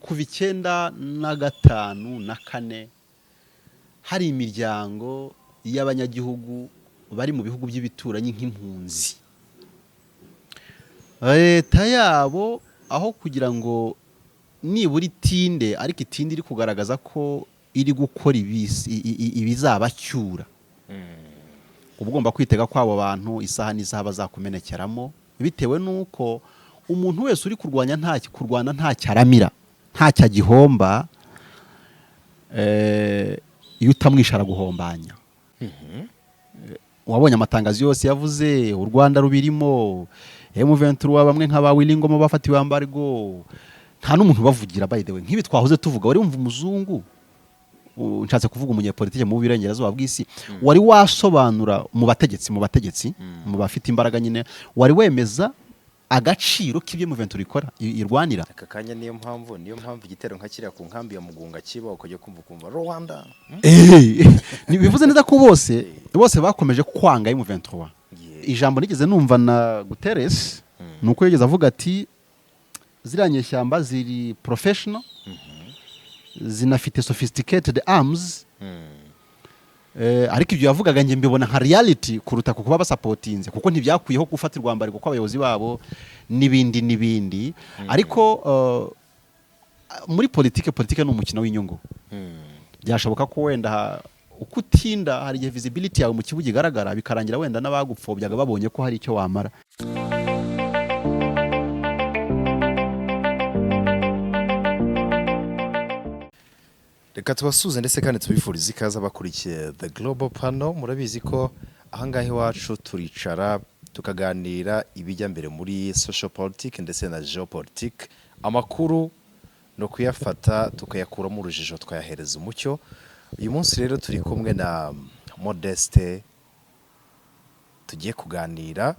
Kuva 95 na kane hari imiryango y'abanyagihugu bari mu bihugu by'ibituranyi nk'impunzi, leta yabo aho kugira ngo nibura itinde, ariko itinde iri kugaragaza ko iri gukora ibizabacyura, uba ugomba kwitega ko abo bantu isaha n'isaha bazakumenekeramo, bitewe n'uko umuntu wese uri kurwanya nta kurwana ntacyo aramira, ntacyo agihomba. Iyo utamwishe araguhombanya. Wabonye amatangazo yose yavuze, u Rwanda rubirimo, M23, bamwe nka ba Willy Ngoma bafatiwe embargo, nta n'umuntu ubavugira. By the way, nk'ibi twahoze tuvuga, wari wumva umuzungu, nshatse kuvuga umunyepolitike mu burengerazuba bw'isi, wari wasobanura mu bategetsi, mu bafite imbaraga nyine, wari wemeza agaciro k'ibyo M23 ikora, irwanira? Aka kanya niyo mpamvu igitero nka kiriya ku nkambi ya Mugunga kiba, ukajya kumva ukumva Rwanda. Ni bivuze neza ko bose bakomeje kwanga M23. Ijambo nigeze numva na Guterres ni uko yigeze avuga ati ziriya nyeshyamba ziri professional, zinafite sophisticated arms. Ariko ibyo yavugaga njye mbibona nka reality kuruta ku kuba basapotinze, kuko ntibyakwiyeho gufatirwa embargo kw'abayobozi babo n'ibindi n'ibindi. Ariko muri politike ni umukino w'inyungu. Byashoboka ko wenda uko utinda hari igihe visibility yawe mu kibuga igaragara, bikarangira wenda n'abagupfobyaga babonye ko hari icyo wamara. Reka tubasuhuze ndetse kandi tubifurize ikaze abakurikiye The Global Panel. Murabizi ko ahangaha iwacu turicara tukaganira ibijya mbere muri social politique ndetse na geopolitique. Amakuru ni ukuyafata tukayakuramo urujijo, tukayahereza umucyo. Uyu munsi rero turi kumwe na Modeste, tugiye kuganira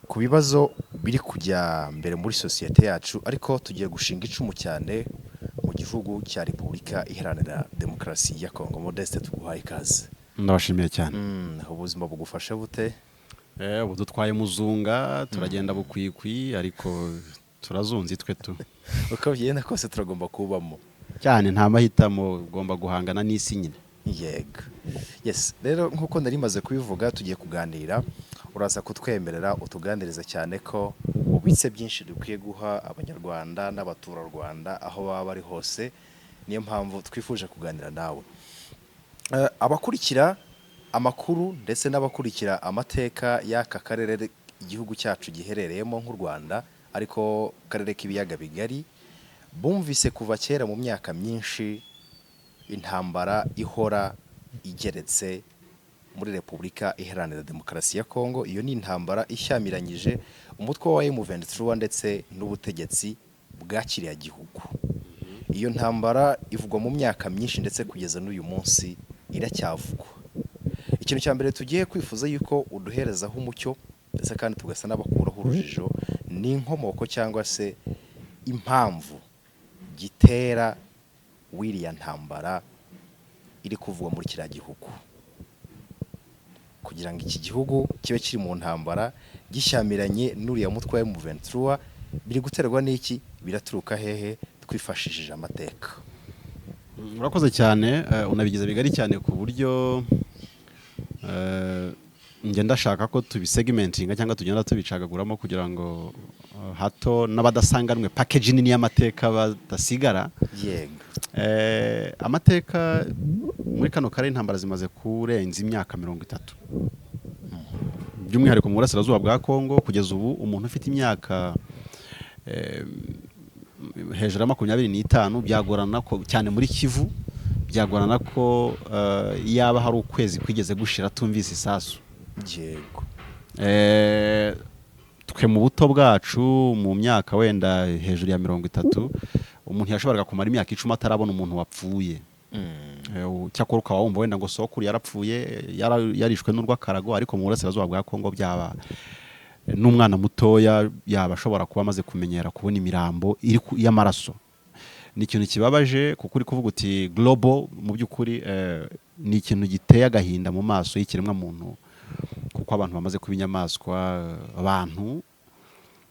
ku bibazo biri kujya mbere muri sosiyete yacu, ariko tugiye gushinga icumu cyane mu gihugu cya Repubulika Iharanira Demokarasi ya Kongo. Modeste, tuguhaye ikaze. Ndabashimiye cyane. Ubuzima bugufasha bute? Ubu dutwaye muzunga, turagenda bukwikwi, ariko turazunze twe tu. Uko bigenda kose turagomba kubamo. Cyane, nta mahitamo, ugomba guhangana n'isi nyine. Yego, yes. Rero nk'uko nari maze kubivuga, tugiye kuganira, uraza kutwemerera utuganiriza cyane ko ubitse byinshi dukwiye guha Abanyarwanda n'abaturarwanda aho baba bari hose. Niyo mpamvu twifuje kuganira nawe. Abakurikira amakuru ndetse n'abakurikira amateka y'aka karere igihugu cyacu giherereyemo nk'u Rwanda, ariko karere k'Ibiyaga Bigari, bumvise kuva kera mu myaka myinshi intambara ihora igeretse muri Repubulika Iharanira Demokarasi ya Kongo. Iyo ni intambara ishyamiranyije umutwe wa M23 ndetse n'ubutegetsi bwa kiriya gihugu. Iyo ntambara ivugwa mu myaka myinshi, ndetse kugeza n'uyu munsi iracyavugwa. Ikintu cya mbere tugiye kwifuza yuko uduherezaho umucyo ndetse kandi tugasa n'abakuraho urujijo ni inkomoko cyangwa se impamvu gitera w'iriya ntambara iri kuvugwa muri kiriya gihugu, kugira ngo iki gihugu kibe kiri mu ntambara gishyamiranye n'uriya mutwe wa M23. Biri guterwa n'iki? Biraturuka hehe? Twifashishije amateka. Urakoze cyane. Unabigize bigari cyane ku buryo njye ndashaka ko tubisegmentinga cyangwa tugenda tubicagaguramo, kugira ngo hato n'abadasanganwe package nini y'amateka badasigara. Amateka muri kano karere, intambara zimaze kurenza imyaka 30, by'umwihariko mu burasirazuba bwa Kongo. Kugeza ubu umuntu ufite imyaka hejuru ya 25, byagorana ko cyane muri Kivu, byagorana ko yaba hari ukwezi kwigeze gushira tumvise isasu. Twe mu buto bwacu, mu myaka wenda hejuru ya 30, umuntu yashoboraga kumara imyaka 10 atarabona umuntu wapfuye. Cyakora ukaba wumva wenda ngo sokuru yarapfuye, yarishwe n'urw'akarago. Ariko mu burasirazuba bwa Kongo byaba n'umwana mutoya yaba ashobora kuba amaze kumenyera kubona imirambo iri y'amaraso. Ni ikintu kibabaje, kuko uri kuvuga uti global, mu by'ukuri ni ikintu giteye agahinda mu maso y'ikiremwa muntu, kuko abantu bamaze kuba inyamaswa. Abantu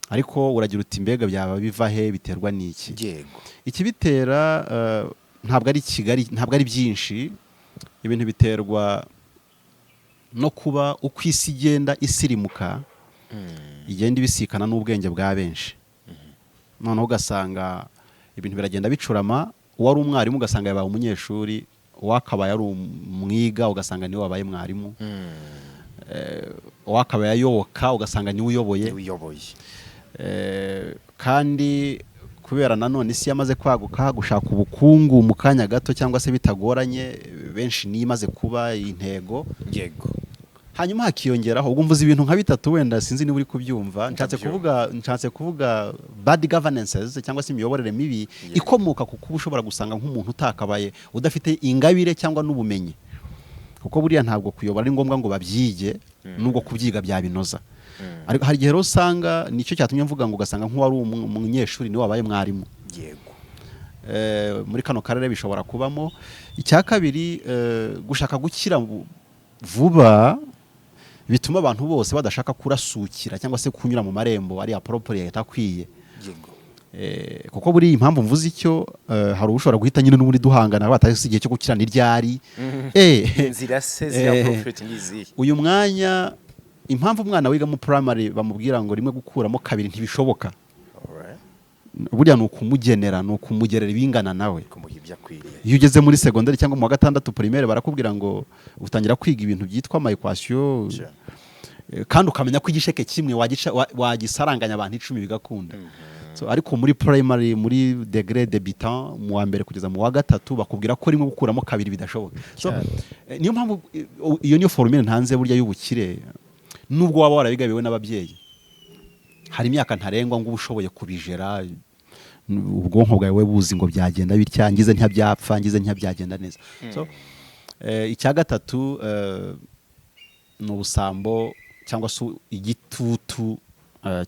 Ariko uragira uti: "Mbega byaba biva he? Biterwa n'iki?" Yego. Ikibitera ntabwo ari Kigali, ntabwo ari byinshi. Ibintu biterwa no kuba uko isi igenda isirimuka, igenda ibisikana n'ubwenge bwa benshi. Noneho ugasanga ibintu biragenda bicurama. Uwari umwarimu ugasanga yabaye umunyeshuri, uwakabaye ari umwiga ugasanga niwe wabaye mwarimu, uwakabaye ayoboka ugasanga niwe uyoboye. Niwe uyoboye. Kandi kubera nanone isi yamaze kwaguka, gushaka ubukungu mu kanya gato cyangwa se bitagoranye, benshi niyo imaze kuba intego. Hanyuma hakiyongeraho, ubwo mvuze ibintu nka bitatu, wenda sinzi niba uri kubyumva. Nshatse Ndabyumva. kuvuga, nshatse kuvuga bad governances cyangwa se imiyoborere mibi ikomoka ku kuba ushobora gusanga nk'umuntu utakabaye, udafite ingabire cyangwa n'ubumenyi, kuko buriya ntabwo kuyobora ari ngombwa ngo babyige, nubwo kubyiga byabinoza. Ariko hari igihe rero usanga, nicyo cyatumye mvuga ngo ugasanga nk'uwari umunyeshuri niwe wabaye mwarimu. Muri kano karere bishobora kubamo. Icya kabiri, gushaka gukira vuba bituma abantu bose badashaka kurasukira cyangwa se kunyura mu marembo ari appropriate, akwiye. Kuko buriya impamvu mvuze icyo, hari ushobora guhita nyine n'ubundi duhangana batasi igihe cyo gukira ni ryari. Inzira se ziri appropriate ni izihe? Uyu mwanya, impamvu umwana wiga mu primary bamubwira ngo rimwe gukuramo kabiri ntibishoboka, burya ni ukumugenera, ni ukumugerera ibingana nawe, kumuha ibyo akwiriye. Iyo ugeze muri segonderi cyangwa mu wa gatandatu primaire, barakubwira ngo utangira kwiga ibintu byitwa ama equation, kandi ukamenya ko igisheke kimwe wagisaranganya abantu 10 bigakunda. So, ariko muri primary, muri degré débutant, mu wa mbere kugeza mu wa gatatu, bakubwira ko rimwe gukuramo kabiri bidashoboka. So, niyo mpamvu, iyo niyo formule ntanze burya y'ubukire. Nubwo waba warabigabiwe n'ababyeyi, hari imyaka ntarengwa ngo uba ushoboye kubijera, ubwonko bwawe buzi ngo byagenda bitya, ngize ntibyapfa, ngize ntibyagenda neza. So, icya gatatu, ni ubusambo cyangwa se igitutu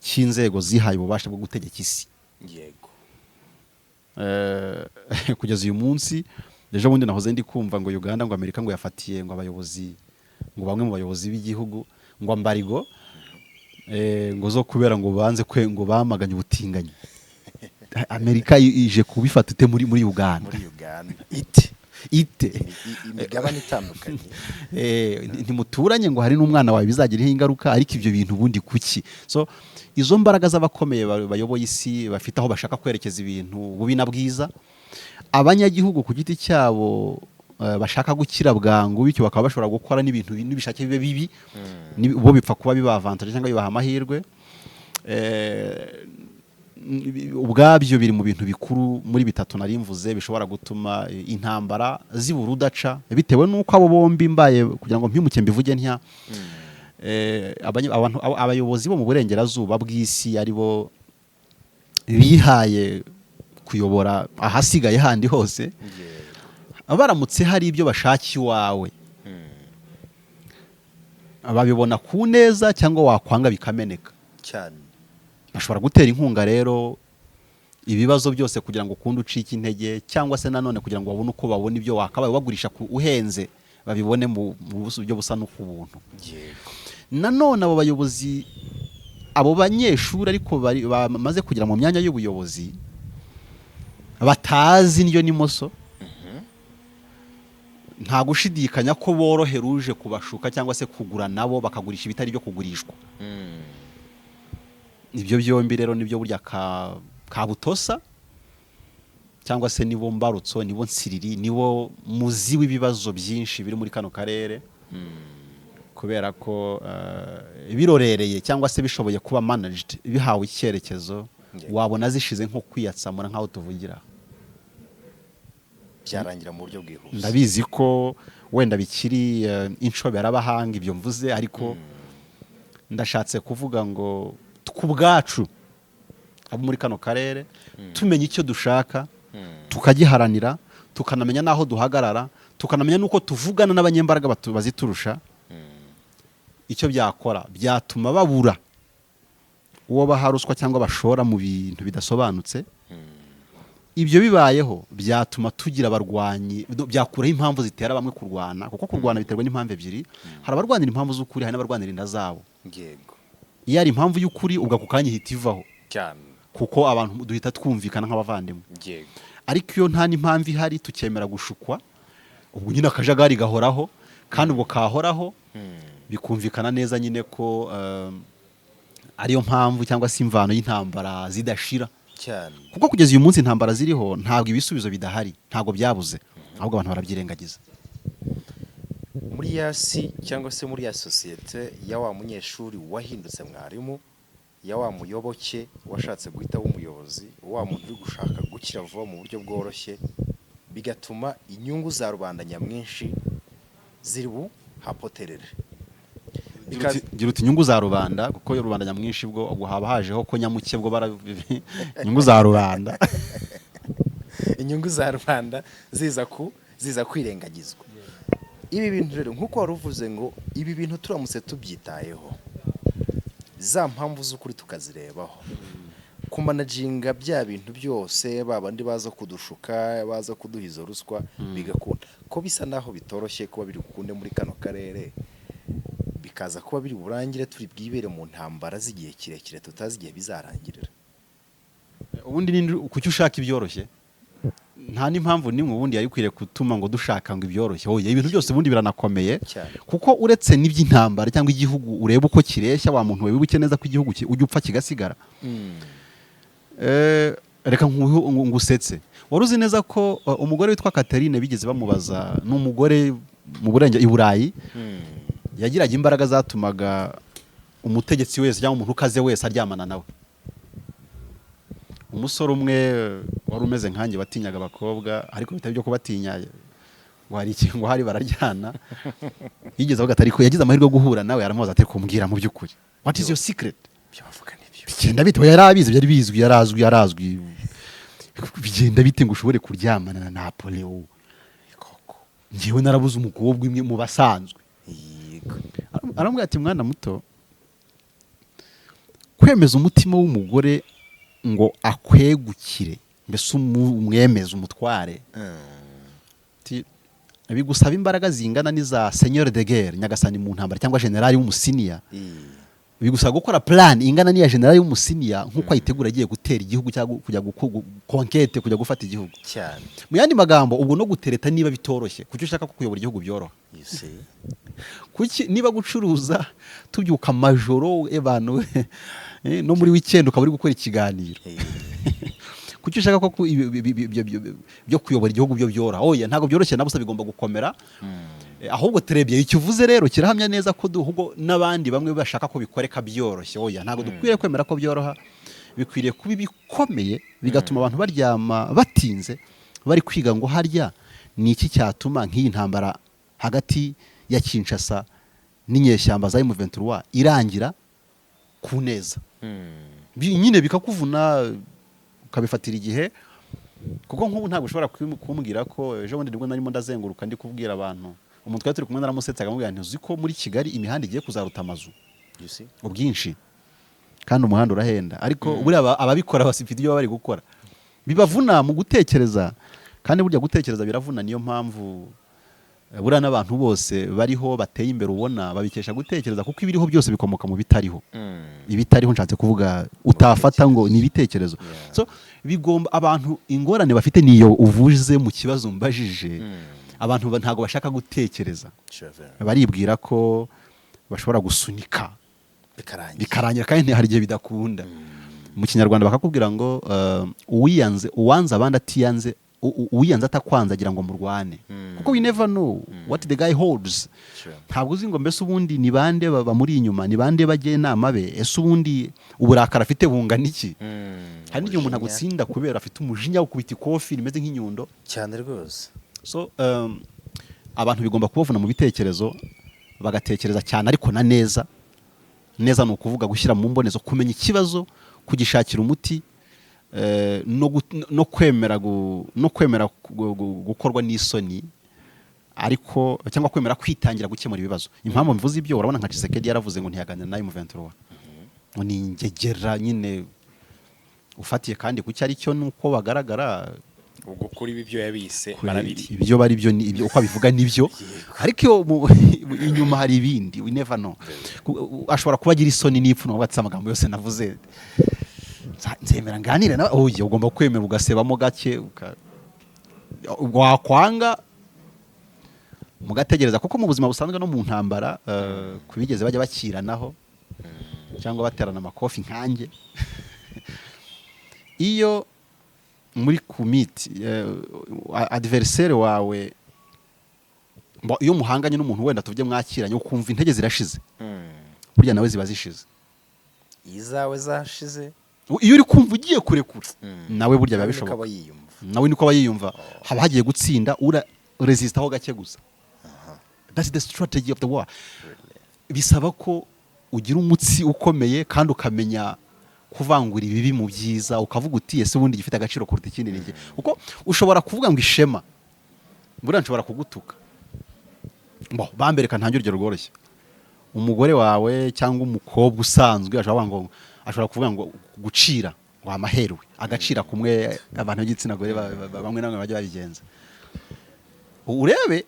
cy'inzego zihaye ububasha bwo gutegeka isi. Kugeza uyu munsi, ejo bundi nahoze ndi kumva ngo Uganda, ngo Amerika ngo yafatiye ngo abayobozi, ngo bamwe mu bayobozi b'igihugu ngo embargo, ngo zo kubera ngo banze kwe, ngo bamaganye ubutinganyi. Amerika ije kubifata ite muri Uganda? Muri Uganda ite? Ite? Imigabane itandukanye. Ntimuturanye ngo hari n'umwana wawe bizagiraho ingaruka, ariko ibyo bintu ubundi kuki? So izo mbaraga z'abakomeye bayoboye isi bafite aho bashaka kwerekeza ibintu bubi na bwiza, abanyagihugu ku giti cyabo bashaka gukira bwangu, bityo bakaba bashobora gukora n'ibintu n'ibishake bibe bibi, bo bipfa kuba biba avantage cyangwa bibaha amahirwe. Ubwabyo biri mu bintu bikuru muri bitatu nari mvuze bishobora gutuma intambara zibura udaca, bitewe n'uko abo bombi, mbaye kugira ngo mpimuke mbivuge ntya, abayobozi bo mu burengerazuba bw'isi ari bo bihaye kuyobora ahasigaye handi hose, baramutse hari ibyo bashaka iwawe babibona ku neza cyangwa wakwanga bikameneka. Bashobora gutera inkunga rero ibibazo byose kugira ngo ukunde ucike intege, cyangwa se nanone kugira ngo babone uko babona ibyo wakabaye bagurisha ku uhenze, babibone mu buryo busa no ku buntu. Nanone abo bayobozi, abo banyeshuri ariko bamaze kugera mu myanya y'ubuyobozi batazi indyo n'imoso, nta gushidikanya ko borohera uje kubashuka cyangwa se kugura nabo bakagurisha ibitari byo kugurishwa. Ibyo byombi rero nibyo burya ka kabutosa cyangwa se nibo mbarutso, nibo nsiriri, nibo muzi w'ibibazo byinshi biri muri kano karere, kubera ko birorereye cyangwa se bishoboye kuba managed, bihawe icyerekezo, wabona zishize nko kwiyatsamura nk'aho tuvugira. Byarangira mu buryo bwihuse. Ndabizi ko wenda bikiri inshoberabahanga ibyo mvuze, ariko ndashatse kuvuga ngo ku bwacu abo muri kano karere, tumenya icyo dushaka, tukagiharanira, tukanamenya n'aho duhagarara, tukanamenya n'uko tuvugana n'abanyembaraga baziturusha, icyo byakora byatuma babura uwo baha ruswa cyangwa bashora mu bintu bidasobanutse. Ibyo bibayeho byatuma tugira abarwanyi, byakuraho impamvu zitera bamwe kurwana, kuko kurwana biterwa n'impamvu ebyiri: hari abarwanira impamvu z'ukuri, hari n'abarwanira inda zabo. Iyo ari impamvu y'ukuri, ubwo ako kanya ihita ivaho. Cyane. Kuko abantu duhita twumvikana nk'abavandimwe. Ariko iyo nta n'impamvu ihari, tukemera gushukwa, ubwo nyine akajagari gahoraho, kandi ubwo kahoraho bikumvikana neza nyine ko ariyo mpamvu cyangwa se imvano y'intambara zidashira. Kuko kugeza uyu munsi intambara ziriho, ntabwo ibisubizo bidahari, ntabwo byabuze, ahubwo abantu barabyirengagiza. Muri ya si cyangwa se muri ya sosiyete ya wa munyeshuri wahindutse mwarimu, ya wa muyoboke washatse guhita umuyobozi, wa muntu uri gushaka gukira vuba mu buryo bworoshye, bigatuma inyungu za rubanda nyamwinshi ziri buhapoterere. Gira uti inyungu za rubanda, kuko iyo rubanda nyamwinshi bwo ubwo haba hajeho ko nyamuke bwo bara inyungu za rubanda. Inyungu za rubanda ziza kwirengagizwa. Ibi bintu rero, nk'uko wari uvuze ngo ibi bintu turamutse tubyitayeho, za mpamvu z'ukuri tukazirebaho, kumanaginga bya bintu byose, ba bandi baza kudushuka, baza kuduha izo ruswa, bigakunda, ko bisa naho bitoroshye kuba biri bukunde muri kano karere, bikaza kuba biri burangire turi bwibere mu ntambara z'igihe kirekire tutazi igihe bizarangirira. Ubundi ni kuki ushaka ibyoroshye? Nta n'impamvu n'imwe ubundi yari ikwiriye gutuma ngo dushaka ngo ibyoroshye. Oya, ibintu byose ubundi biranakomeye. Kuko uretse n'iby'intambara cyangwa igihugu, ureba uko kireshya, wa muntu we, wibuke neza ko igihugu ujya upfa kigasigara. Reka ngusetse. Wari uzi neza ko umugore witwa Catherine bigeze bamubaza, ni umugore mu burenge i Burayi, yagiraga imbaraga zatumaga umutegetsi wese cyangwa umuntu ukaze wese aryamana nawe. Umusore umwe wari umeze nkanjye watinyaga abakobwa, ariko bitari byo kubatinya ngo hari ikintu ngo hari bararyana, yigeze avuga ati, ariko yagize amahirwe yo guhura nawe, aramubaza ati: "Kumbwira mu by'ukuri, what is your secret?" Ibyo bavuga nibyo? Bigenda bite? Yari abizi, byari bizwi, yarazwi, yarazwi. Bigenda bite ngo ushobore kuryamana na Napoleon? Koko. Njyewe narabuze umukobwa imwe mu basanzwe. Aramubwira ati: "Mwana muto, kwemeza umutima w'umugore ngo akwegukire, mbese umwemeze, umutware, ati, bigusaba imbaraga zingana n'iza seigneur de guerre, nyagasani mu ntambara, cyangwa generali w'umusiniya. Bigusaba gukora plan ingana n'iya generali w'umusiniya nk'uko ayitegura agiye gutera igihugu cyangwa kujya conquête, kujya gufata igihugu." Mu yandi magambo, ubwo no gutereta niba bitoroshye, kuki ushaka ko kuyobora igihugu byoroha? You see. Kuki niba gucuruza tubyuka amajoro ebanu, no muri weekend ukaba uri gukora ikiganiro, kuki ushaka ko ibyo kuyobora igihugu byo byoroha? Oya, ntabwo byoroshye na busa, bigomba gukomera. Ahubwo turebye icyo uvuze rero kirahamya neza ko ahubwo n'abandi bamwe bashaka ko bikoreka byoroshye. Oya, ntabwo dukwiriye kwemera ko byoroha, bikwiriye kuba ibikomeye, bigatuma abantu baryama batinze bari kwiga ngo harya ni iki cyatuma nk'iyi ntambara hagati ya Kinshasa n'inyeshyamba za M23 irangira ku neza. Nyine bikakuvuna, ukabifatira igihe, kuko nk'ubu ntabwo ushobora kumbwira ko ejo bundi nibwo narimo ndazenguruka ndi kubwira abantu, umuntu twari turi kumwe naramusetse, akamubwira nti: "Uzi ko muri Kigali imihanda igiye kuzaruta amazu You see. ubwinshi, kandi umuhanda urahenda?" Ariko buriya ababikora bafite ibyo baba bari gukora bibavuna mu gutekereza, kandi burya gutekereza biravuna. Niyo mpamvu buriya n'abantu bose bariho bateye imbere ubona babikesha gutekereza, kuko ibiriho byose bikomoka mu bitariho. Ibitariho nshatse kuvuga utafata ngo ni ibitekerezo. So bigomba abantu, ingorane bafite niyo uvuze mu kibazo mbajije. Abantu ntabwo bashaka gutekereza. Sure, very. Baribwira ko bashobora gusunika bikarangira, bikarangira, kandi hari igihe bidakunda. Mu Kinyarwanda bakakubwira ngo uwiyanze, uwanze abandi atiyanze, uwiyanze atakwanze agira ngo murwane, kuko we never know what the guy holds. Ntabwo uzi ngo mbese ubundi ni bande bamuri inyuma, ni bande bajya inama be, ese ubundi uburakari afite bungana iki? Hari n'igihe umuntu Umujinya. agutsinda kubera afite umujinya wo kubita ikofi rimeze nk'inyundo. Cyane rwose. So abantu bigomba kubavuna mu bitekerezo, bagatekereza cyane, ariko na neza neza, ni ukuvuga gushyira mu mbonezo, kumenya ikibazo, kugishakira umuti, no kwemera gukorwa n'isoni, ariko cyangwa kwemera kwitangira gukemura ibibazo. Impamvu mvuze ibyo, urabona nka Tshisekedi yaravuze ngo ntiyaganira na M23, ngo ni ingegera nyine, ufatiye kandi ku cyo ari cyo nuko bagaragara. Ubwo kuri ibi byo yabise barabiri. Ibyo bari byo ni ibyo, uko abivuga nibyo, ariko iyo inyuma hari ibindi, we never know. Ashobora kuba agira isoni n'ipfunwe, avuga ati: "Amagambo yose navuze Nzemera nganire nawe. Oya, ugomba kwemera ugasebamo gake, wakwanga mugategereza, kuko mu buzima busanzwe no mu ntambara, ku bigeze bajya bakiranaho cyangwa baterana amakofi nkanjye, iyo muri kumiti adversaire wawe, iyo muhanganye n'umuntu, wenda tuvuge mwakiranye, ukumva intege zirashize, burya nawe ziba zishize. Izawe zashize. Iyo uri kumva ugiye kurekura, nawe burya biba niko bishoboka. Aba yiyumva. Nawe niko aba yiyumva, haba hagiye gutsinda ura resista gake gusa. That's the strategy of the war. Bisaba ko ugira umutsi ukomeye kandi ukamenya kuvangura ibibi mu byiza, ukavuga uti: "Ese ubundi gifite agaciro kuruta ikindi ni iki?" Kuko ushobora kuvuga ngo ishema, buriya nshobora kugutuka. Bo bambereka, ntange urugero rworoshye: umugore wawe cyangwa umukobwa usanzwe ashobora kuvuga ngo, ashobora kuvuga ngo gucira ngo amaherwe, agacira kumwe abantu b'igitsina gore bamwe na bamwe bajya babigenza. Urebe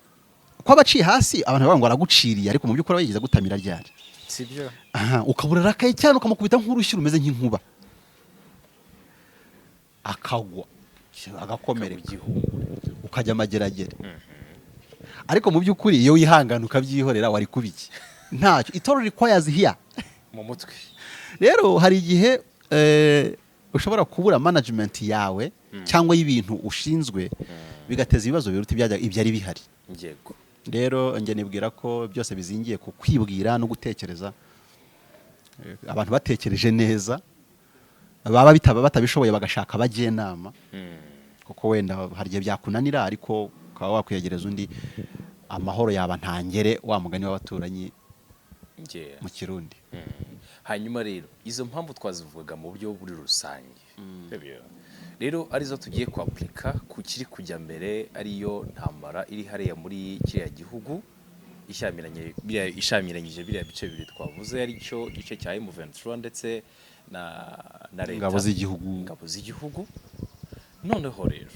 ko abaciye hasi, abantu bavuga ngo araguciriye, ariko mu by'ukuri aba yigeze gutamira ryari? Sibyo. Aha, ukabura arakaye cyane, ukamukubita nk'urushyi rumeze nk'inkuba, akagwa agakomereka, ukajya amageragere. Ariko mu by'ukuri iyo wihangana ukabyihorera, wari kuba iki? Ntacyo. It all requires here mu mutwe. Rero hari igihe ushobora kubura management yawe cyangwa y'ibintu ushinzwe, bigateza ibibazo biruta ibyari bihari. Rero njye nibwira ko byose bizingiye ku kwibwira no gutekereza. Abantu batekereje neza, baba bitaba batabishoboye bagashaka abajyanama, kuko wenda hari igihe byakunanira, ariko ukaba wakwiyegereza undi, amahoro yaba ntangere, wa mugani w'abaturanyi mu Kirundi. Hanyuma rero izo mpamvu twazivugaga mu buryo buri rusange. Sibyo? Rero arizo tugiye kwapurika ku kiri kujya mbere, ariyo ntambara iri hariya muri kiriya gihugu ishyamiranye, ishamiranyije biriya bice bibiri twavuze, aricyo gice cya M23 ndetse na leta. Ingabo z'igihugu. Ingabo z'igihugu. Noneho rero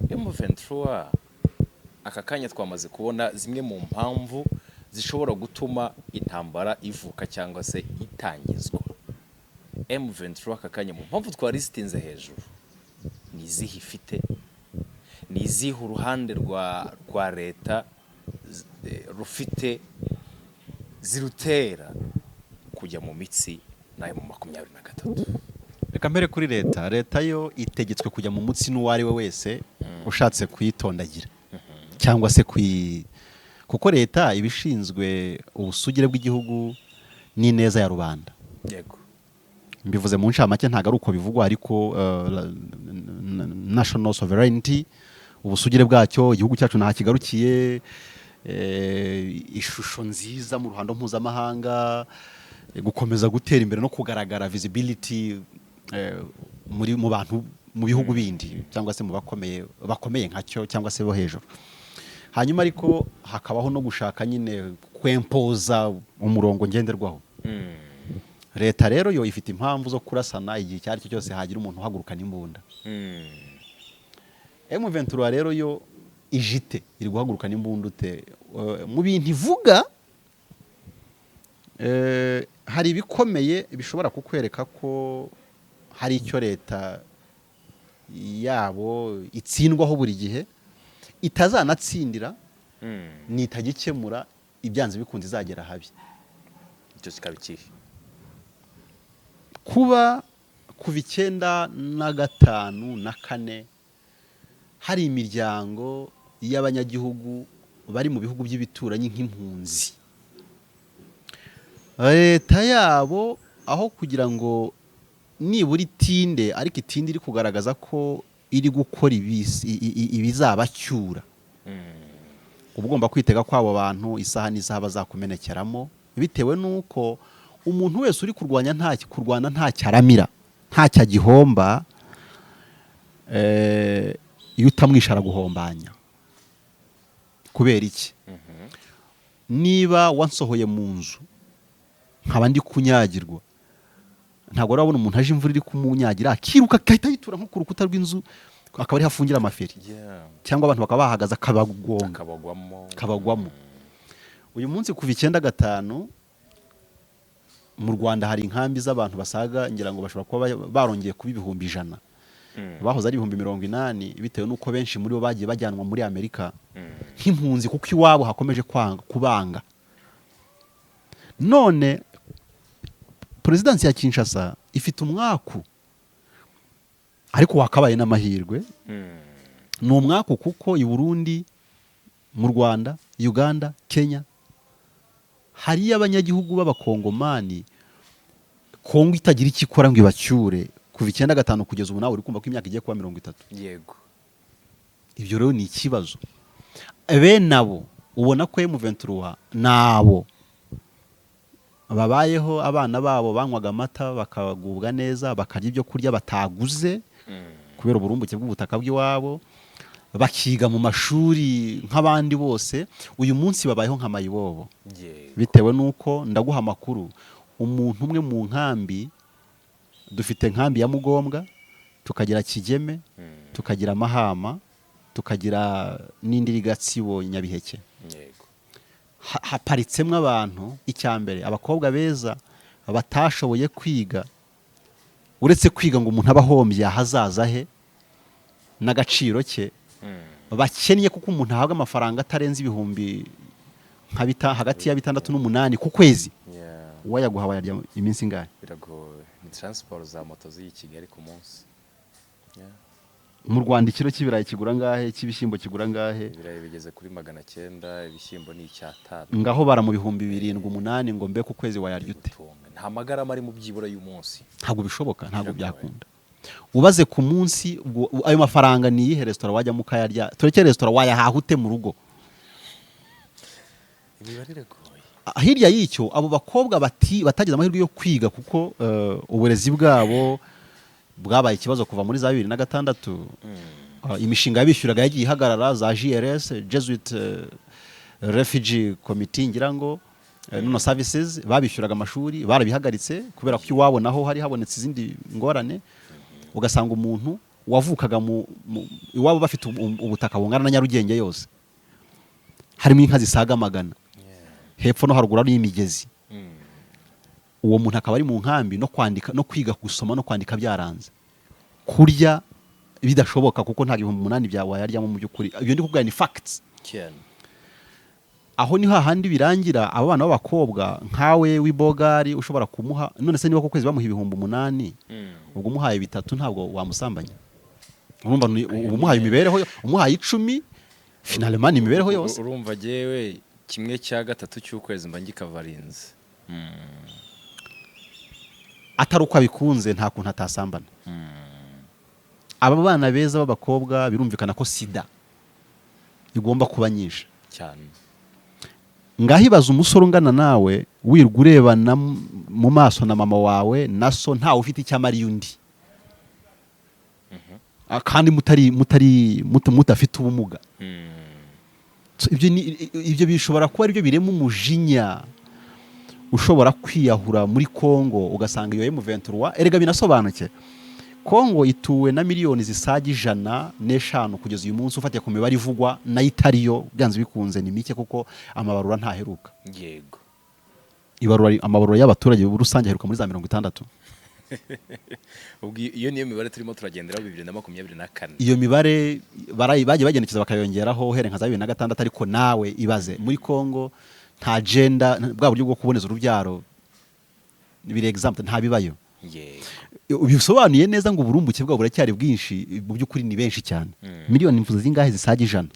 M23 aka kanya twamaze kubona zimwe mu mpamvu zishobora gutuma intambara ivuka cyangwa se itangizwa. M23 aka kanya, mu mpamvu twari zitinze hejuru, ni izihe ifite? Ni izihe uruhande rwa leta rufite zirutera kujya mu mitsi nayo mu 23? Reka mbere kuri leta. Leta yo itegetswe kujya mu mutsi n'uwo ari we wese ushatse kuyitondagira cyangwa se kuyi, kuko leta iba ishinzwe ubusugire bw'igihugu n'ineza ya rubanda. Mbivuze mu ncamake, ntabwo ari uko bivugwa, ariko national sovereignty, ubusugire bwacyo, igihugu cyacu nta kigarukiye, ishusho nziza mu ruhando mpuzamahanga, gukomeza gutera imbere no kugaragara, visibility, muri mu bantu, mu bihugu bindi cyangwa se mu bakomeye, bakomeye nkacyo cyangwa se bo hejuru. Hanyuma ariko hakabaho no gushaka nyine kwempoza umurongo ngenderwaho. Leta rero yo ifite impamvu zo kurasana igihe icyo ari cyo cyose hagira umuntu uhagurukana imbunda. M23 rero yo ijite iri guhagurukana imbunda ute? Mu bintu ivuga, hari ibikomeye bishobora kukwereka ko hari icyo leta yabo itsindwaho buri gihe, itazanatsindira, nitagikemura ibyanze bikunze izagera habi. Icyo kikaba ikihe? Kuba kuva 95 na 4 hari imiryango y'abanyagihugu bari mu bihugu by'ibituranyi nk'impunzi, leta yabo aho kugira ngo nibura itinde, ariko itinde iri kugaragaza ko iri gukora ibizabacyura, uba ugomba kwitega ko abo bantu isaha n'isaha bazakumenekeramo, bitewe n'uko umuntu wese uri kurwanya nta kurwana ntacyo aramira, ntacyo agihomba, iyo utamwishe araguhombanya. Kubera iki? Niba wansohoye mu nzu nkaba ndi kunyagirwa, ntabwo urabona umuntu aje imvura iri kumunyagira akiruka agahita yitura nko ku rukuta rw'inzu, akaba ariho afungira amaferi, cyangwa abantu bakaba bahagaze akabagonga, akabagwamo. Kabagwamo. Uyu munsi kuva 95 Mu Rwanda hari inkambi z'abantu basaga, ngira ngo bashobora kuba barongeye kuba 100,000. Bahoze ari 80,000, bitewe n'uko benshi muri bo bagiye bajyanwa muri Amerika nk'impunzi, kuko iwabo hakomeje kwanga kubanga. None perezidansi ya Kinshasa ifite umwaku, ariko wakabaye n'amahirwe. Ni umwaku kuko i Burundi, mu Rwanda, Uganda, Kenya hariyo abanyagihugu b'Abakongomani Kongo itagira icyo ikora ngo ibacyure kuva 95 kugeza ubu. Nawe uri kumva ko imyaka igiye kuba 30. Ibyo rero ni ikibazo. Bene abo ubona ko M23 nabo babayeho, abana babo banywaga amata bakagubwa neza, bakarya ibyo kurya bataguze kubera uburumbuke bw'ubutaka bw'iwabo, bakiga mu mashuri nk'abandi bose, uyu munsi babayeho nka mayibobo. Bitewe n'uko, ndaguha amakuru, umuntu umwe mu nkambi, dufite nkambi ya Mugombwa, tukagira Kigeme, tukagira Mahama, tukagira n'indi iri Gatsibo, Nyabiheke. Haparitsemo abantu, icya mbere abakobwa beza batashoboye kwiga. Uretse kwiga ngo umuntu aba ahombye ahazaza he n'agaciro ke, bakennye kuko umuntu ahabwa amafaranga atarenze ibihumbi nka hagati ya 6 n'8 ku kwezi. Uwayaguha wayarya iminsi ingahe? Biragoye, ni transport za moto z'iyi Kigali ku munsi. Mu Rwanda ikiro cy'ibirayi kigura angahe? Cy'ibishyimbo kigura angahe? Ibirayi bigeze kuri 900, ibishyimbo ni 5. Ngaho bara mu 7,000, 8,000 ngo mbe ku kwezi wayarya ute? Gutunga nta magarama ari mu byibura y'umunsi. Ntabwo bishoboka, ntabwo Biragoye. byakunda. Ubaze ku munsi ubwo ayo mafaranga ni iyihe resitora wajyamo ukayarya? Tureke resitora, wayahaha ute mu rugo? Imibare iragoye. Hirya y'icyo, abo bakobwa batagize amahirwe yo kwiga kuko uburezi bwabo bwabaye ikibazo kuva muri za 2006. Imishinga yabishyuraga yagiye ihagarara, za JRS, Jesuit Refugee Committee, ngira ngo no services babishyuraga amashuri barabihagaritse kubera ko iwabo naho hari habonetse izindi ngorane. Ugasanga umuntu wavukaga iwabo bafite ubutaka bungana na Nyarugenge yose, harimo inka zisaga 100, hepfo no haruguru ari imigezi, uwo muntu akaba ari mu nkambi, no kwandika no kwiga, gusoma no kwandika byaranze, kurya bidashoboka kuko nta 8,000 bya wayaryamo. Mu by'ukuri ibyo ndi kubwira ni facts. Aho ni hahandi birangira abo bana b'abakobwa nkawe w'ibogari ushobora kumuha. None se niba ku kwezi bamuha 8,000, ubwo umuhaye 3 ntabwo wamusambanya? Urumva uba umuhaye imibereho, umuhaye 10, finalement ni imibereho yose. Urumva jyewe 1/3 cy'ukwezi mba ngikavarinze. Atari uko abikunze, nta kuntu atasambana. Aba bana beza b'abakobwa, birumvikana ko sida igomba kuba nyinshi. Cyane. Ngaho ibaza umusore ungana nawe wirwa urebana mu maso na mama wawe na so, ntawe ufite icyo amariye undi. Kandi mutari mutari mudafite ubumuga. So, ibyo bishobora kuba aribyo birema umujinya ushobora kwiyahura muri Kongo. Ugasanga iyo M23, erega binasobanuke, Kongo ituwe na miliyoni zisaga 105 kugeza uyu munsi, ufatiye ku mibare ivugwa nayo itariyo, byanze bikunze ni mike kuko amabarura ntaheruka. Ibarura, amabarura y'abaturage rusange aheruka muri za 60. Ubwo iyo niyo mibare turimo turagenderaho 2024. Iyo mibare bagiye bagendekeza bakayongeraho uhereye nka za 2006. Ariko nawe ibaze, muri Kongo nta gender, bwa buryo bwo kuboneza urubyaro biri exempt, nta bibayo. Bisobanuye neza ngo uburumbuke bwabo buracyari bwinshi. Mu by'ukuri ni benshi cyane, miliyoni mvuze zingahe zisaga 100.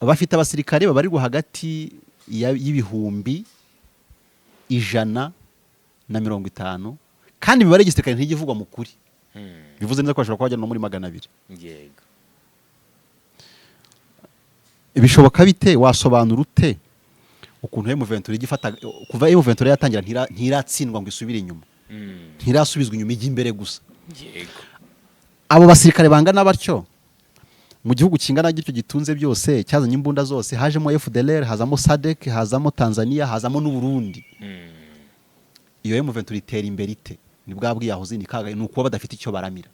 Bafite abasirikare babarirwa hagati y'150,000, kandi imibare y'igisirikare ntijya ivugwa mu kuri. Bivuze neza ko bashobora kuba bagera no muri 200. Bishoboka bite? Wasobanura ute ukuntu M23 ijya ifata, kuva M23 yatangira ntiratsindwa ngo isubire inyuma, ntirasubizwa inyuma, ijya imbere gusa? Abo basirikare bangana batyo mu gihugu kingana gityo, gitunze byose, cyazanye imbunda zose, hajemo FDLR, hazamo SADC, hazamo Tanzania, hazamo n'u Burundi, iyo M23 itera imbere ite? Ni bwa bwiyahuzi, ni kaga, ni ukuba badafite icyo baramira.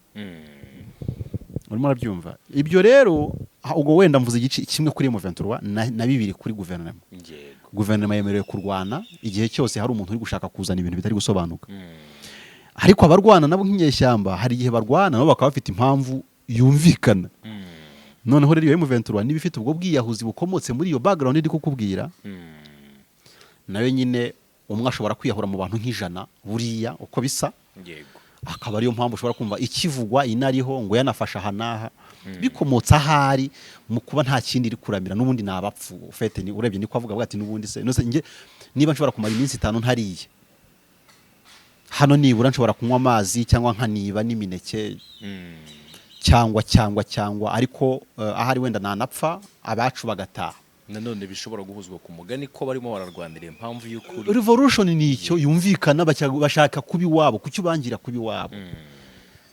Urimo urabyumva ibyo rero? Ubwo wenda mvuze igice kimwe kuri M23 na bibiri kuri guverinoma. Guverinoma yemerewe kurwana igihe cyose hari umuntu uri gushaka kuzana ibintu bitari gusobanuka. Ariko abarwana nabo nk'inyeshyamba, hari igihe barwana nabo bakaba bafite impamvu yumvikana. Noneho rero iyo M23 niba ifite ubwo bwiyahuzi bukomotse muri iyo background iri kukubwira, nayo nyine umwe ashobora kwiyahura mu bantu nk'ijana buriya uko bisa. Akaba ariyo mpamvu ushobora kumva ikivugwa inariho ngo yanafasha aha n'aha, bikomotse ahari mu kuba nta kindi iri kuramira, n'ubundi ni abapfu ufite. Ni urebye niko avuga, avuga ati n'ubundi se nose njye niba nshobora kumara iminsi 5 ntariye hano, nibura nshobora kunywa amazi cyangwa nkaniba n'imineke cyangwa ariko ahari wenda nanapfa abacu bagataha. Nanone bishobora guhuzwa ku mugani ko barimo bararwanira impamvu y'ukuri. Revolution ni icyo yumvikana, bashaka kuba iwabo, kuki ubangira kuba iwabo?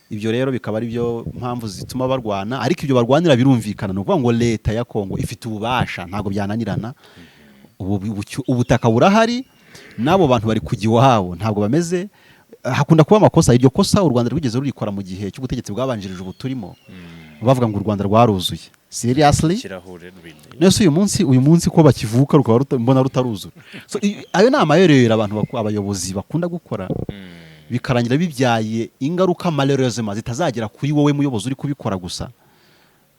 Ibyo rero bikaba ari byo mpamvu zituma barwana, ariko ibyo barwanira birumvikana. Ni ukuvuga ngo leta ya Kongo ifite ububasha, ntabwo byananirana. Ubutaka burahari, n'abo bantu bari kujya iwabo, ntabwo bameze. Hakunda kuba amakosa. Iryo kosa u Rwanda rwigeze rurikora mu gihe cy'ubutegetsi bwabanjirije ubu turimo, bavuga ngo u Rwanda rwaruzuye. Seriously? Kirahure really. Nese uyu munsi ko bakivuka rukaba mbona rutaruzura? So, ayo ni amaherere abantu abayobozi bakunda gukora, bikarangira bibyaye ingaruka malheureusement zitazagera kuri wowe muyobozi uri kubikora gusa,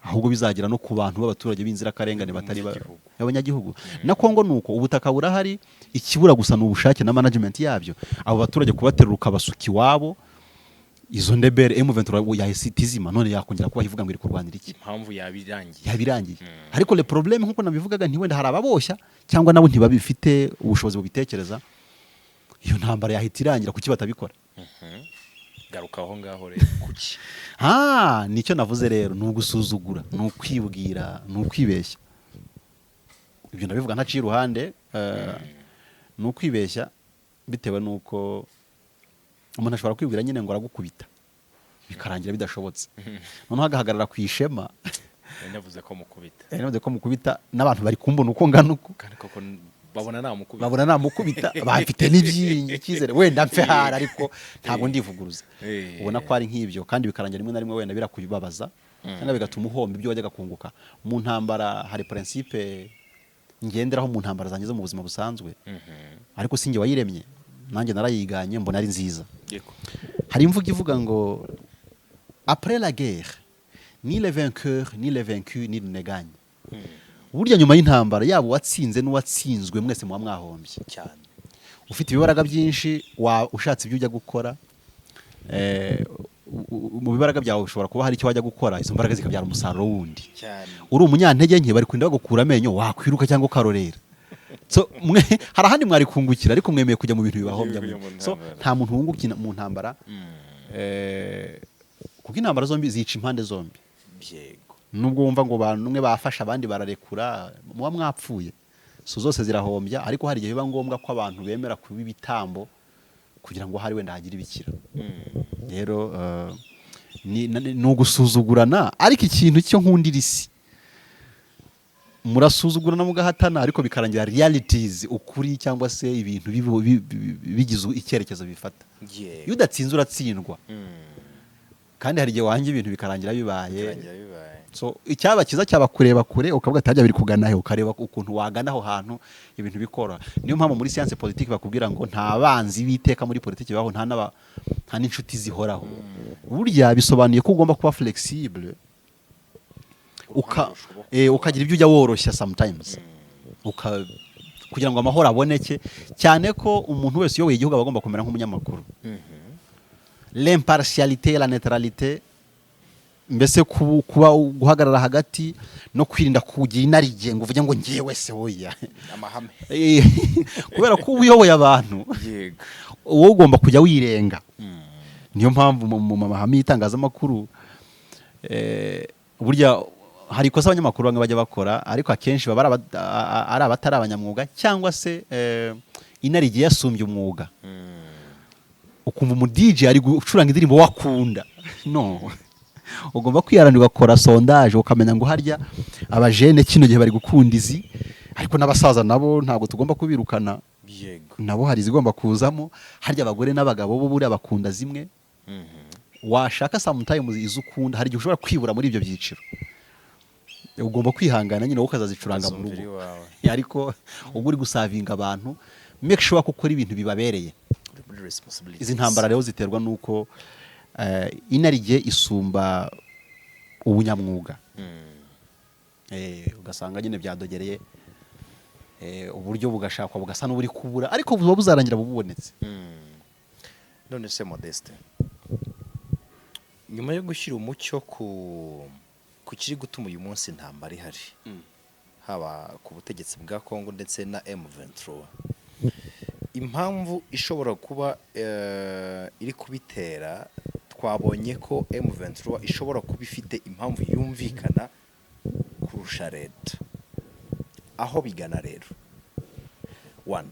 ahubwo bizagera no ku bantu b'abaturage b'inzirakarengane batari Abanyagihugu. Abanyagihugu. Na Kongo nuko, ubutaka burahari, ikibura gusa ni ubushake na management yabyo. Abo baturage kubaterura ukabasuka iwabo, izo ndebere M23 yahise itizima, none yakongera kuba ivuga ngo iri kurwanira iki? Impamvu yabirangiye. Yabirangiye. Ariko le problème, nkuko nabivugaga, nti wenda hari ababoshya cyangwa nabo ntibabifite ubushobozi bubitekereza, iyo ntambara yahita irangira. Kuki batabikora? Garuka aho ngaho rero, kuki? Ah, nicyo navuze rero, ni ugusuzugura, ni ukwibwira, ni ukwibeshya. Ibyo ndabivuga ntaciye iruhande. Ni ukwibeshya bitewe n'uko umuntu ashobora kwibwira nyine ngo aragukubita, bikarangira bidashobotse, noneho agahagarara ku ishema. Navuze ko mukubita. Navuze ko mukubita, n'abantu bari kumbona uko ngana uko. Kandi koko babona namukubita. Babona namukubita, bafite n'ibyiringiro, icyizere, wenda mfe hari, ariko ntabwo ndivuguruza. Ubona ko ari nk'ibyo, kandi bikarangira rimwe na rimwe wenda birakubabaza cyangwa bigatuma uhomba ibyo wajyaga kunguka mu ntambara. Hari principe ngenderaho mu ntambara zanjye zo mu buzima busanzwe, ariko sinjye wayiremye, nanjye narayiganye mbona ari nziza. Hari imvugo ivuga ngo "Après la guerre, ni les vainqueurs ni les vaincus ni ne gagne." Burya nyuma y'intambara, yaba uwatsinze n'uwatsinzwe, mwese muba mwahombye. Ufite ibibaraga byinshi, wa ushatse ibyo ujya gukora, mu bibaraga byawe ushobora kuba hari icyo wajya gukora, izo mbaraga zikabyara umusaruro wundi. Uri umunyantege nke, bari kurinda bagukura amenyo, wakwiruka cyangwa ukarorera. So mwe hari ahandi mwari kungukira, ariko mwemeye kujya mu bintu bibahombya. Kujya mu So ntambara. nta muntu wungukira mu ntambara, kuko intambara zombi zica impande zombi. Nubwo wumva ngo bamwe bafashe abandi bararekura, muba mwapfuye. So zose zirahombya, ariko hari igihe biba ngombwa ko abantu bemera kuba ibitambo kugira ngo hari wenda hagire ibikira. Rero ni ugusuzugurana, ariko ikintu cyo nkundira isi, murasuzugurana mugahatana, ariko bikarangira realities, ukuri cyangwa se ibintu bigize icyerekezo bifata. Iyo udatsinze uratsindwa, kandi hari igihe wanga ibintu bikarangira bibaye. Birangira bibaye. So icyaba cyiza cyaba kureba kure, ukavuga ati hajya biri kugana he, ukareba ukuntu wagana aho hantu, ibintu bikoroha. Niyo mpamvu muri science politique bakubwira ngo nta banzi b'iteka muri politiki baho, nta n'inshuti zihoraho. Burya bisobanuye ko ugomba kuba flexible, Uruhande rushoboka. Ukagira ibyo ujya woroshya sometimes, kugira ngo amahoro aboneke, cyane ko umuntu wese uyoboye igihugu aba agomba kumera nk'umunyamakuru. L'impartialité, la neutralité, mbese kuba guhagarara hagati no kwirinda kugira inarijye ngo uvuge ngo ngewe se oya. Amahame. Kubera ko uba uyoboye abantu, wowe ugomba kujya wirenga. Niyo mpamvu mu mahame y'itangazamakuru, burya hari ikosa abanyamakuru bamwe bajya bakora, ariko akenshi baba ari abatari abanyamwuga cyangwa se inarijye yasumbye umwuga. Ukumva umu DJ ari gucuranga indirimbo wakunda. No ugomba kwiharanira, ugakora sondage, ukamenya ngo harya abajene kino gihe bari gukunda izi, ariko n'abasaza nabo ntabwo tugomba kubirukana. Nabo hari izigomba kuzamo. Harya abagore n'abagabo bo buriya bakunda zimwe. Washaka sometimes izo ukunda, hari igihe ushobora kwibura muri ibyo byiciro. Ugomba kwihangana nyine, wowe ukazazicuranga mu Ukazumvira rugo. Iwawe. Ariko ubwo uri guservinga abantu, make sure ko ukora ibintu bibabereye. Uri muri responsibilities. Izi ntambara rero ziterwa n'uko inarijye isumba ubunyamwuga. Ugasanga nyine byadogereye, uburyo bugashakwa bugasa n'uburi kubura, ariko buba buzarangira bubonetse. None se Modeste, nyuma yo gushyira umucyo ku kiri gutuma uyu munsi intambara ihari, haba ku butegetsi bwa Congo ndetse na M23, impamvu ishobora kuba iri kubitera, twabonye ko M23 ishobora kuba ifite impamvu yumvikana kurusha leta. Aho bigana rero, one,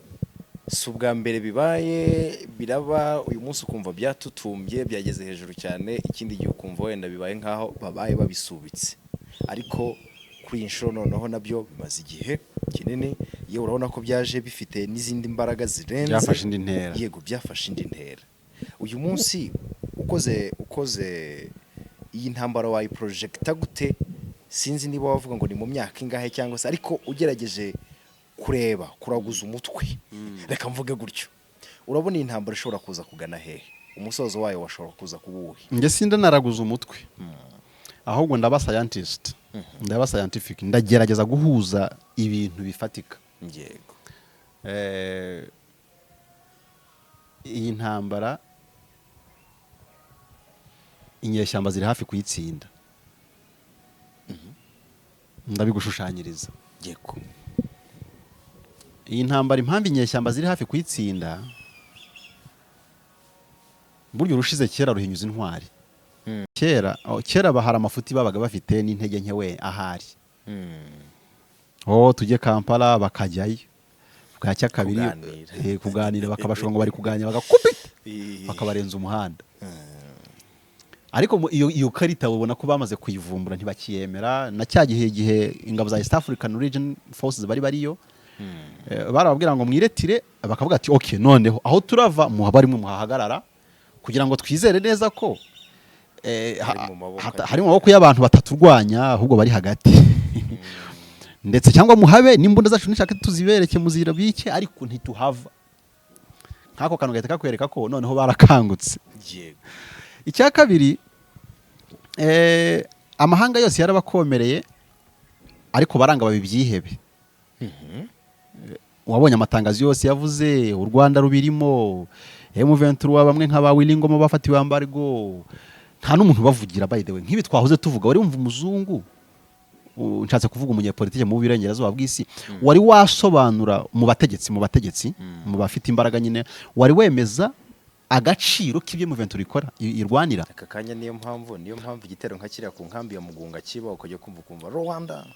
si ubwa mbere bibaye, biraba uyu munsi ukumva byatutumbye, byageze hejuru cyane, ikindi gihe ukumva wenda bibaye nk'aho babaye babisubitse, ariko kuri iyi nshuro noneho nabyo bimaze igihe kinini. Yewe, urabona ko byaje bifite n'izindi mbaraga zirenze. Byafashe indi ntera. Yego, byafashe indi ntera. Uyu munsi ukoze iyi ntambara wayiprojecta gute? Sinzi niba wavuga ngo ni mu myaka ingahe cyangwa se, ariko ugerageje kureba, kuraguza umutwe, reka mvuge gutyo, urabona iyi ntambara ishobora kuza kugana hehe? Umusozo wayo washobora kuza kuba uwuhe? Njye sinda naraguza umutwe, ahubwo ndaba scientist, ndaba scientific, ndagerageza guhuza ibintu bifatika. Iyi ntambara inyeshyamba ziri hafi kuyitsinda, ndabigushushanyiriza. Iyi ntambara, impamvu inyeshyamba ziri hafi kuyitsinda, burya urushize kera ruhinyuza intwari. Kera, oh, kera bahari amafuti babaga bafite n'intege nke we ahari. Oh, tujye Kampala, bakajyayo, bwacya kabiri Kuganira. Kuganira, bakabashora ngo bari kuganira, bagakubita, bakabarenza umuhanda. Ariko iyo karita ubona ko bamaze kuyivumbura, ntibakiyemera. Na cya gihe, igihe ingabo za East African Region Forces bari bariyo, barababwira ngo mwiretire, bakavuga ati: "Okay, noneho aho turava muhaba rimwe muhahagarara kugira ngo twizere neza ko Hari mu maboko hari mu maboko y'abantu bataturwanya, ahubwo bari hagati, ndetse cyangwa muhabe n'imbunda zacu, nishaka tuzibereke muzirabike, ariko ntituhava." Nk'ako kantu gahita kakwereka ko noneho barakangutse. Icya kabiri, amahanga yose yarabakomereye, ariko baranga baba ibyihebe. Wabonye amatangazo yose yavuze, u Rwanda rubirimo, M23, bamwe nka ba Willy Ngoma bafatiwe embargo, nta n'umuntu ubavugira. By the way, nk'ibi twahoze tuvuga, wari wumva umuzungu, nshatse kuvuga umunyepolitike mu burengerazuba bw'isi, wari wasobanura mu bategetsi, mu bafite imbaraga nyine, wari wemeza agaciro k'ibyo M23 ikora, irwanira? Aka kanya niyo mpamvu igitero nka kiriya ku nkambi ya Mugunga kiba, ukajya kumva ukumva Rwanda.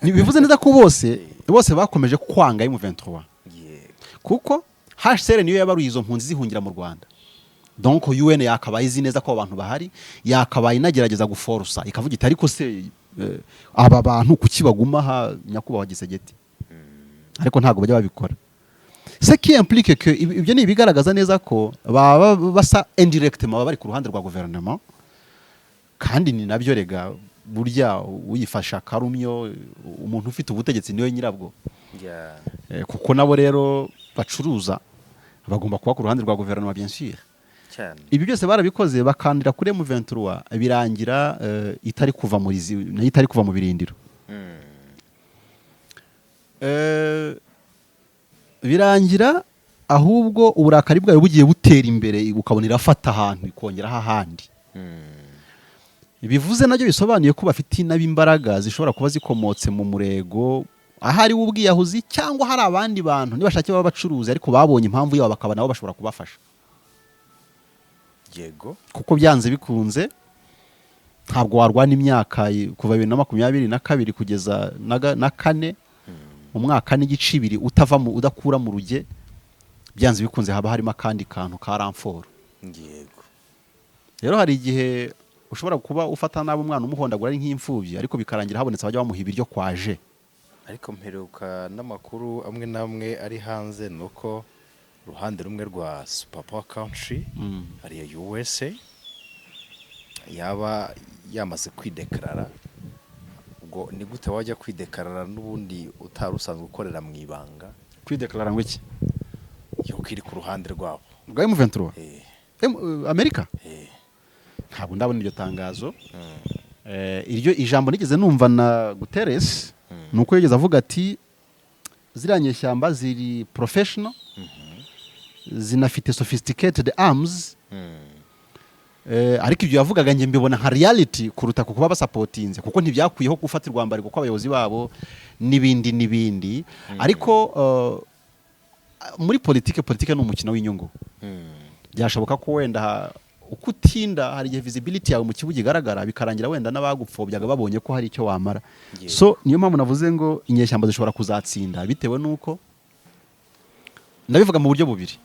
Ntibivuze neza ko bose bakomeje kwanga M23, kuko HCR niyo yabaruye izo mpunzi zihungira mu Rwanda. Donc UN yakabaye izi neza ko abo bantu bahari, yakabaye inagerageza guforusa, ikavuga iti: "Ariko se aba bantu kuki baguma aha, nyakubahwa Tshisekedi?" Ariko ntabwo bajya babikora, ce qui implique que ibyo ni ibigaragaza neza ko baba basa indirectement baba bari ku ruhande rwa gouvernement. Kandi ni nabyo rega, burya uyifasha akarumyo, umuntu ufite ubutegetsi niwe nyirabwo. Kuko nabo rero bacuruza, bagomba kuba ku ruhande rwa guverinoma, bien sûr. Ibi byose barabikoze, bakandira kuri M23, birangira itari kuva muri nayo itari kuva mu birindiro. Birangira ahubwo uburakari bwayo bugiye butera imbere, ukabona irafata ahantu ikongeraho ahandi. Bivuze nabyo bisobanuye ko bafite inaba imbaraga zishobora kuba zikomotse mu murego, ahari ubwiyahuzi cyangwa hari abandi bantu nibashake baba bacuruzi, ariko babonye impamvu yabo, bakaba nabo bashobora kubafasha. Kuko byanze bikunze ntabwo warwana imyaka kuva 2022 kugeza na kane, umwaka n'igice ibiri, utava mu udakura mu ruge. Byanze bikunze haba harimo akandi kantu ka renfort. Rero hari igihe ushobora kuba ufata nabi umwana, umuhondagura ari nk'imfubyi, ariko bikarangira habonetse abajya bamuha ibiryo kwaje. Ariko mperuka n'amakuru amwe n'amwe ari hanze, ni uko uruhande rumwe rwa super power country, ariyo USA, yaba yamaze kwideclara. Ubwo ni gute wajya kwidekarara n'ubundi utari usanzwe ukorera mu ibanga? Kwideklarara ngo iki? Yuko iri ku ruhande rwabo. Rwa M23? Eh. Amerika? Eh. Ntabwo ndabona iryo tangazo. Iryo ijambo nigeze numva na Guterres ni uko yigeze avuga ati ziriya nyeshyamba ziri professional, zinafite sophisticated arms. Ariko ibyo yavugaga njye mbibona nka reality kuruta ku kuba basapotinze, kuko ntibyakwiyeho gufatirwa mbariko kw'abayobozi babo n'ibindi n'ibindi. Ariko muri politike, politike ni umukino w'inyungu. Byashoboka ko wenda uko utinda hari igihe visibility yawe mu kibuga igaragara, bikarangira wenda n'abagupfobyaga babonye ko hari icyo wamara. So niyo mpamvu navuze ngo inyeshyamba zishobora kuzatsinda, bitewe n'uko ndabivuga mu buryo bubiri.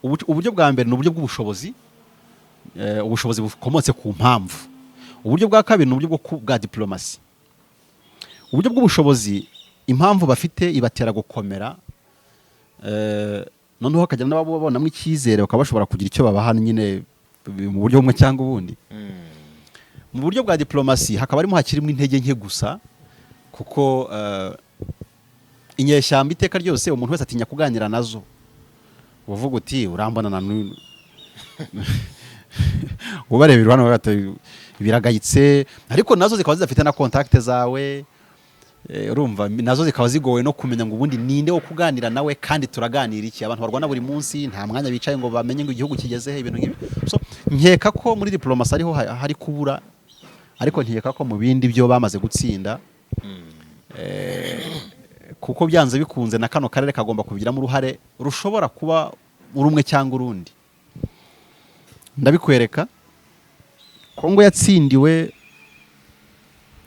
Uburyo bwa mbere ni uburyo bw'ubushobozi, ubushobozi bukomotse ku mpamvu. Uburyo bwa kabiri ni uburyo bwa diplomasi. Uburyo bw'ubushobozi, impamvu bafite ibatera gukomera, noneho hakagira n'ababonamo icyizere, bakaba bashobora kugira icyo babaha nyine mu buryo bumwe cyangwa ubundi. Mu buryo bwa diplomasi hakaba harimo hakirimo intege nke gusa, kuko inyeshyamba iteka ryose umuntu wese atinya kuganira nazo. Uvuga uti urambona na ubareba iruhande bati biragayitse, ariko nazo zikaba zidafite na contact zawe. Urumva nazo zikaba zigowe no kumenya ngo ubundi ninde wo kuganira nawe kandi turaganira iki? Abantu barwana buri munsi, nta mwanya bicaye ngo bamenye ngo igihugu kigeze he, ibintu nk'ibi. So nkeka ko muri diplomasi ariho hari kubura, ariko nkeka ko mu bindi byo bamaze gutsinda, kuko byanze bikunze na kano karere kagomba kubigiramo uruhare rushobora kuba urumwe cyangwa urundi. Ndabikwereka. Kongo yatsindiwe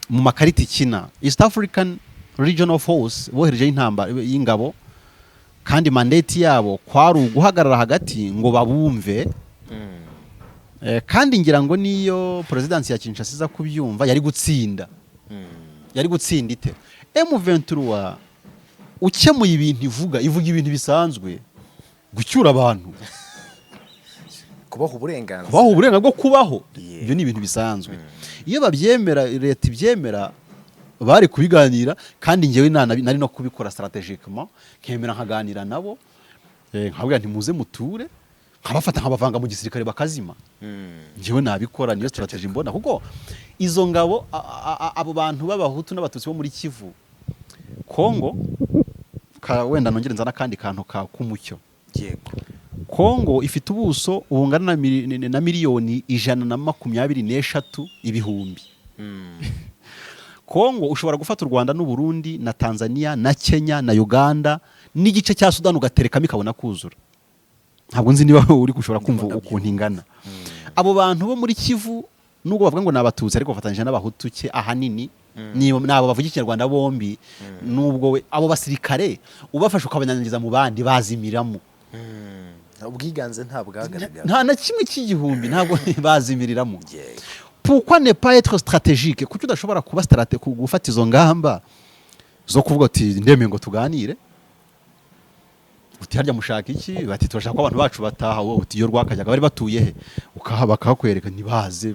mu makarita ikina. East African Regional Force boherejeho intambara y'ingabo, kandi mandate yabo kwari uguhagarara hagati ngo babumve. Kandi ngira ngo niyo perezidansi ya Kinshasa iza kubyumva yari gutsinda. Yari gutsinda ite? M23 ukemuye ibintu ivuga ibintu bisanzwe: gucyura abantu, kubaha uburenganzira, kubaho, uburenganzira bwo kubaho. Yeah. Ibyo ni ibintu bisanzwe. Iyo babyemera, leta ibyemera, bari kubiganira. Kandi njyewe nari no kubikora strategiquement, nkemera nkaganira nabo, nkababwira nti muze muture, nkabafata nkabavanga mu gisirikare bakazima. Njyewe nabikora, niyo strategy mbona, kuko izo ngabo abo bantu b'Abahutu n'Abatutsi bo muri Kivu, Kongo wenda nongere nzana akandi kantu ka k'umucyo. Kongo ifite ubuso bungana na 123,000,000 ibihumbi. Kongo ushobora gufata u Rwanda n'u Burundi na Tanzania na Kenya na Uganda n'igice cya Sudan ugaterekamo ikabona kuzura. Ntabwo nzi niba uri gushobora kumva ukuntu ingana. Abo bantu bo muri Kivu, nubwo bavuga ngo ni Abatutsi ariko bafatanyije n'Abahutu cye ahanini, ni abo bavuga Ikinyarwanda bombi. Nubwo we abo basirikare ubafasha ukabanyanyagiza mu bandi bazimiramo. Ubwiganze ntabwagaragara. Nta na kimwe cy'igihumbi, ntabwo bazimiriramo. Yego. Pourquoi ne pas être stratégique? Kuki udashobora kuba gufata izo ngamba zo kuvuga uti ndemeye ngo tuganire, uti harya mushaka iki? Bati turashaka ko abantu bacu bataha. Wowe uti iyo rwakajyaga bari batuye he? Ukaha bakahakwereka, ntibaze.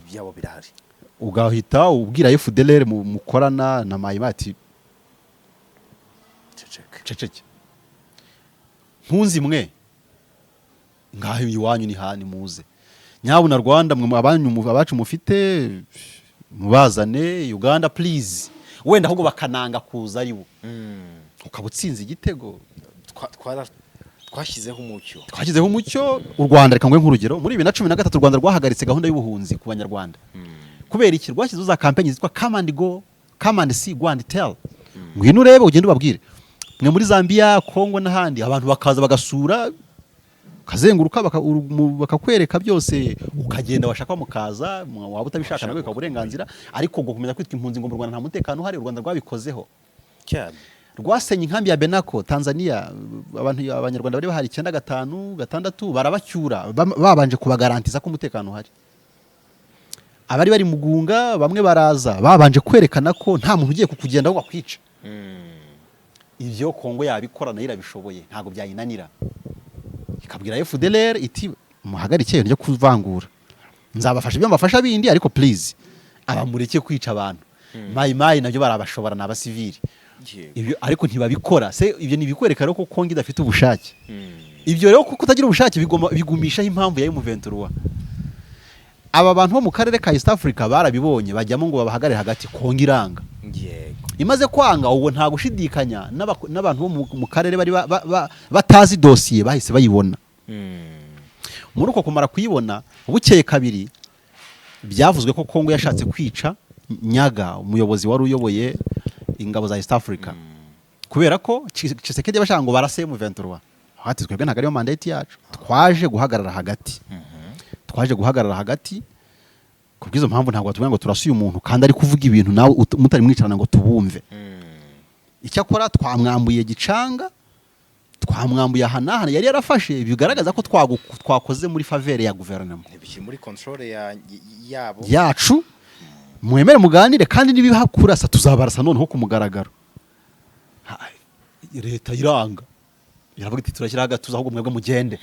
Ibyabo birahari. Ugahita ubwira FDLR mukorana na Mayima ati ceceka, ceceke, nkunzi mwe ngaho iwanyu ni hani, muze nyabuna Rwanda mwe abanyu abacu mufite mubazane, Uganda please. Wenda ahubwo bakananga kuza ari bo, ukaba utsinze igitego. Twashyizeho umucyo. Twashyizeho umucyo. U Rwanda, reka nguhe nk'urugero, muri 2013 u Rwanda rwahagaritse gahunda y'ubuhunzi ku Banyarwanda. Kubera iki? Rwashyizeho za campaign zitwa "Come and go, come and see, go and tell", ngwino urebe ugende ubabwire mwe muri Zambia, Kongo n'ahandi. Abantu bakaza bagasura, ukazenguruka, bakakwereka byose, ukagenda washaka mukaza, waba utabishaka nawe bikaba uburenganzira. Ariko ngo gukomeza kwitwa impunzi ngo mu Rwanda nta mutekano uhari, u Rwanda rwabikozeho. Cyane. Rwasenye inkambi ya Benako, Tanzania. Abantu Abanyarwanda bari bahari icyenda gatanu gatandatu barabacyura, babanje kubagarantiza ko umutekano uhari. Abari bari Mugunga bamwe baraza babanje kwerekana ko nta muntu ugiye kukugenda ngo akwica. Ibyo Kongo yabikora, nayo irabishoboye, ntabwo byayinanira. Ikabwira FDLR iti muhagarike ibintu byo kuvangura, nzabafasha ibyo mbafasha bindi, ariko please abamureke kwica abantu. Mayi Mayi nabyo barabashobora, ni abasivili. Ibyo ariko ntibabikora se. Ibyo ni ibikwereka rero ko Kongo idafite ubushake. Ibyo rero kuko kutagira ubushake bigumishaho impamvu ya M23. Aba bantu bo mu karere ka East Africa barabibonye, bajyamo ngo babahagarare hagati, Kongo iranga. Imaze kwanga, ubwo nta gushidikanya n'abantu bo mu karere bari batazi dosiye bahise bayibona. Muri uko kumara kuyibona, bukeye kabiri byavuzwe ko Kongo yashatse kwica Nyaga, umuyobozi wari uyoboye ingabo za East Africa, kubera ko Tshisekedi bashaka ngo barase M23. Ati: "Twebwe ntabwo ariyo mandate yacu, twaje guhagarara hagati, twaje guhagarara hagati. Kubw'izo mpamvu ntabwo batubwira ngo turasuye umuntu kandi ari kuvuga ibintu nawe mutari mwicarana ngo tubumve. Icyakora twamwambuye gicanga, twamwambuye aha n'aha yari yarafashe, bigaragaza ko twakoze muri faveur ya guverinoma." Ntibikiri muri contrôle yabo. Yacu, mwemere muganire, kandi nibiha kurasa tuzabarasa noneho ku mugaragaro. Leta iranga, iravuga iti: "Turashyiraho agatuza, ahubwo mwebwe mugende."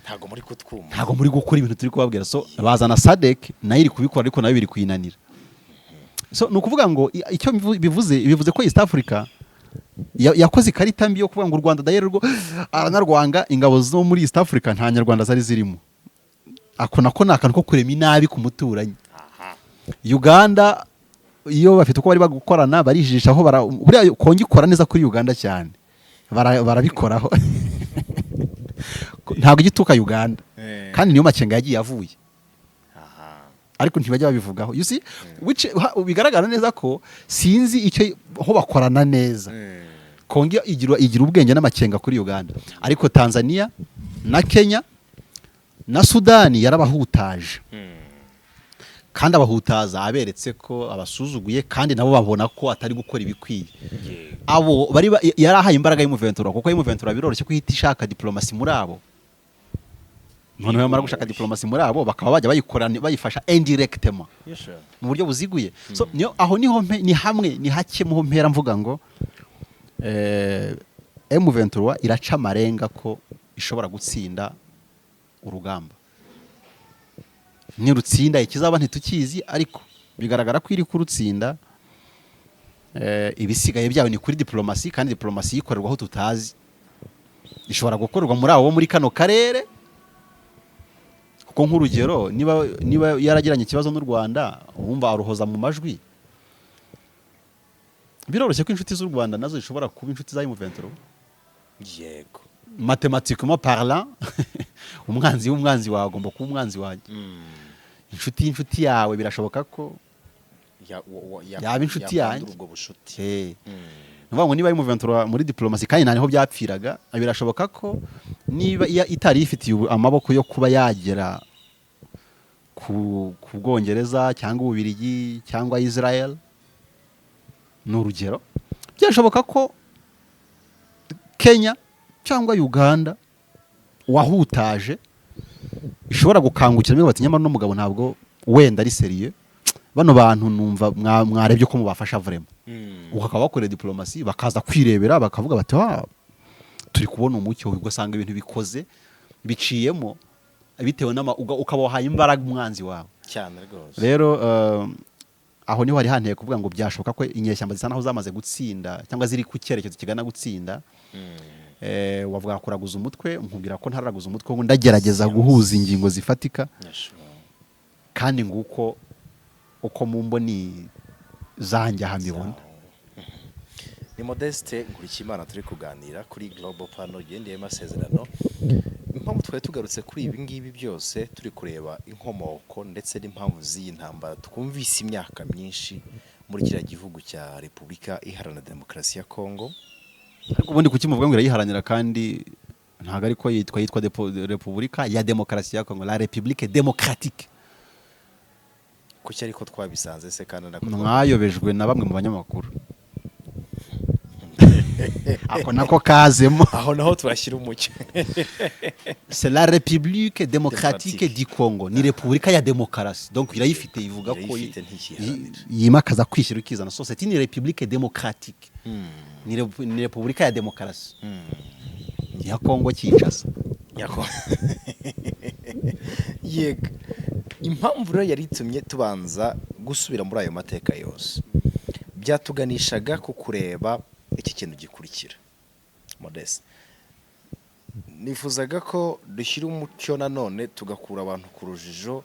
Ntabwo muri kutwumva. Ntabwo muri gukora ibintu turi kubabwira. So bazana SADC, nayo iri kubikora, ariko nayo biri kuyinanira. So ni ukuvuga ngo icyo bivuze ko East Africa yakoze ikarita mbi yo kuvuga ngo u Rwanda dayero rwo aranarwanga. Ingabo zo muri East Africa nta Nyarwanda zari zirimo. Ako nako ni akantu ko kurema inabi ku muturanyi. Uganda iyo bafite uko bari bagukorana, barijishaho buriya Kongo ikora neza kuri Uganda cyane. Barabikoraho, ntabwo igituka Uganda. Kandi niyo makenga yagiye avuye, ariko ntibajya babivugaho, you see, which bigaragara neza ko sinzi icyo ho bakorana neza. Kongo igira ubwenge n'amakenga kuri Uganda, ariko Tanzania na Kenya na Sudani yarabahutaje, kandi abahutaza aberetse ko abasuzuguye, kandi nabo babona ko atari gukora ibikwiye. Abo bari yari ahaye imbaraga y'M23, kuko M23 biroroshye ko ihita ishaka diplomasi muri abo. Noneho bamara gushaka diplomasi muri abo, bakaba bajya bayikora, bayifasha indirectement, mu buryo buziguye. So niyo aho niho ni hamwe, ni hake muho mpera mvuga ngo M23 iraca amarenga ko ishobora gutsinda urugamba. Nirutsinda, ikizaba ntitukizi, ariko bigaragara ko iri kurutsinda. Ibisigaye byayo ni kuri diplomasi, kandi diplomasi yikorerwa aho tutazi, ishobora gukorerwa muri abo bo muri kano karere. Kuko nk'urugero, niba yaragiranye ikibazo n'u Rwanda, wumva aruhoza mu majwi, biroroshye ko inshuti z'u Rwanda nazo zishobora kuba inshuti za M23. Mathématiquement parlant, umwanzi w'umwanzi wawe agomba kuba umwanzi wanjye. Inshuti y'inshuti yawe birashoboka ko yaba inshuti yakwandura yanjye. Ubwo bushuti. Ni ukuvuga ngo niba M23 muri diplomasi, kandi nta niho byapfiraga, birashoboka ko niba itari ifitiye amaboko yo kuba yagera ku Bwongereza cyangwa Ububirigi cyangwa Israel, ni urugero, byashoboka ko Kenya cyangwa Uganda wahutaje ishobora gukangukira bati: "Nyamara uno mugabo ntabwo wenda ari sérieux, bano bantu numva mwarebye ko mubafasha vraiment." Ukaba bakorera diplomasi, bakaza kwirebera, bakavuga bati: "Ah, turi kubona umucyo." Ugasanga ibintu bikoze biciyemo bitewe ukaba wahaye imbaraga umwanzi wawe. Cyane rwose. Rero aho niho hari hanteye kuvuga ngo byashoboka ko inyeshyamba zisa naho zamaze gutsinda cyangwa ziri ku cyerekezo kigana gutsinda. Wavuga kuraguza umutwe, nkubwira ko ntararaguza umutwe, ngo ndagerageza guhuza ingingo zifatika. Kandi nguko uko mu mboni zanjye aha mbibona. Ni Modeste Nkurikiyimana turi kuganira kuri Global Panel ugendeye amasezerano. Impamvu twari tugarutse kuri ibi ngibi byose, turi kureba inkomoko ndetse n'impamvu z'iyi ntambara twumvise imyaka myinshi muri kiriya gihugu cya Repubulika Iharanira Demokarasi ya Kongo. Ariko ubundi kuki muvuga ngo irayiharanira kandi ntabwo ariko yitwa Repubulika ya Demokarasi ya Kongo, la République démocratique? Kuki ariko twabisanze se kandi nako Mwayobejwe na bamwe mu banyamakuru, ako nako kazemo. Aho naho turashyira umucyo. C'est la République démocratique Démocratique. du Congo, ni repubulika ya demokarasi, donc irayifite, ivuga ko Irayifite, ntikiyiharanira. Yimakaza kwishyira ukizana. So c'est une république démocratique, ni repubulika ya demokarasi ya Kongo Kinshasa. Nyako. Yego, impamvu rero yari itumye tubanza gusubira muri ayo mateka yose. Byatuganishaga ku kureba iki kintu gikurikira. Modeste, nifuzaga ko dushyira umucyo nanone, tugakura abantu ku rujijo.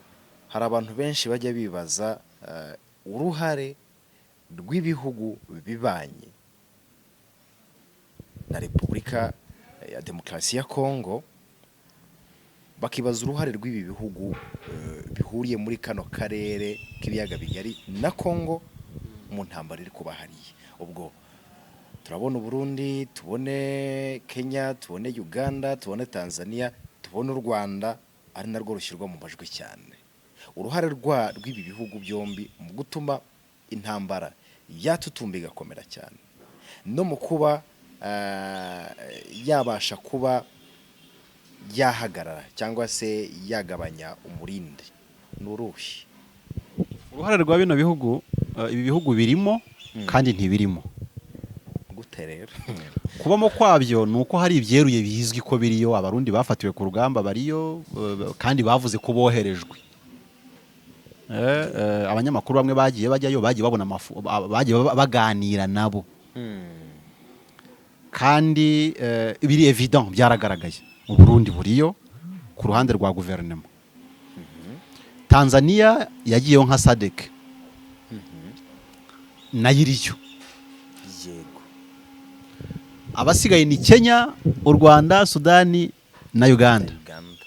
Hari abantu benshi bajya bibaza uruhare rw'ibihugu bibanye na Repubulika ya Demokarasi ya Kongo, bakibaza uruhare rw'ibi bihugu bihuriye muri kano karere k'Ibiyaga Bigari na Kongo mu ntambara iri kuba hariya. Ubwo turabona Uburundi, tubone Kenya, tubone Uganda, tubone Tanzania, tubone u Rwanda, ari narwo rushyirwa mu majwi cyane. Uruhare rw'ibi bihugu byombi mu gutuma intambara yatutumba igakomera cyane, no mu kuba yabasha kuba yahagarara cyangwa se yagabanya umurindi, ni uruhe? Uruhare rwa bino bihugu, ibi bihugu birimo kandi ntibirimo. Gute rero? Kubamo kwabyo ni uko hari ibyeruye bizwi ko biriyo. Abarundi bafatiwe ku rugamba bariyo, kandi bavuze ko boherejwe. Abanyamakuru bamwe bagiye bajyayo, bagiye babona amafu, bagiye baganira nabo, kandi biri évident, byaragaragaye. Mu Burundi buriyo ku ruhande rwa guverinoma. Tanzania yagiyeyo nka SADC, nayo iriyo. Abasigaye ni Kenya, u Rwanda, Sudani na Uganda. Uganda.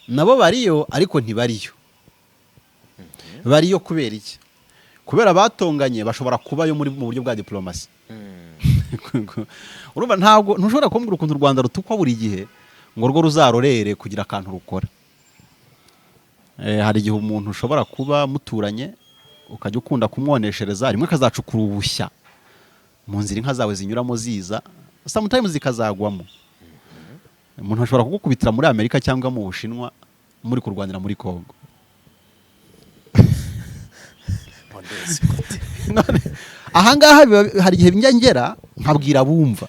Nabo bariyo ariko ntibariyo. Bariyo kubera iki? Kubera batonganye bashobora kubayo muri mu buryo bwa diplomasi. Urumva, ntabwo ntushobora kumbwira ukuntu u Rwanda rutukwa buri gihe ngo rwo ruzarorere kugira akantu rukora. Hari igihe umuntu ushobora kuba muturanye, ukajya ukunda kumwoneshereza, rimwe akazacukura ubushya mu nzira inka zawe zinyuramo ziza, sometimes zikazagwamo. Umuntu ashobora kugukubitira muri Amerika cyangwa mu Bushinwa muri kurwanira muri Congo. Modeste, gute? None ahangaha hari igihe njya ngera nkabwira abumva,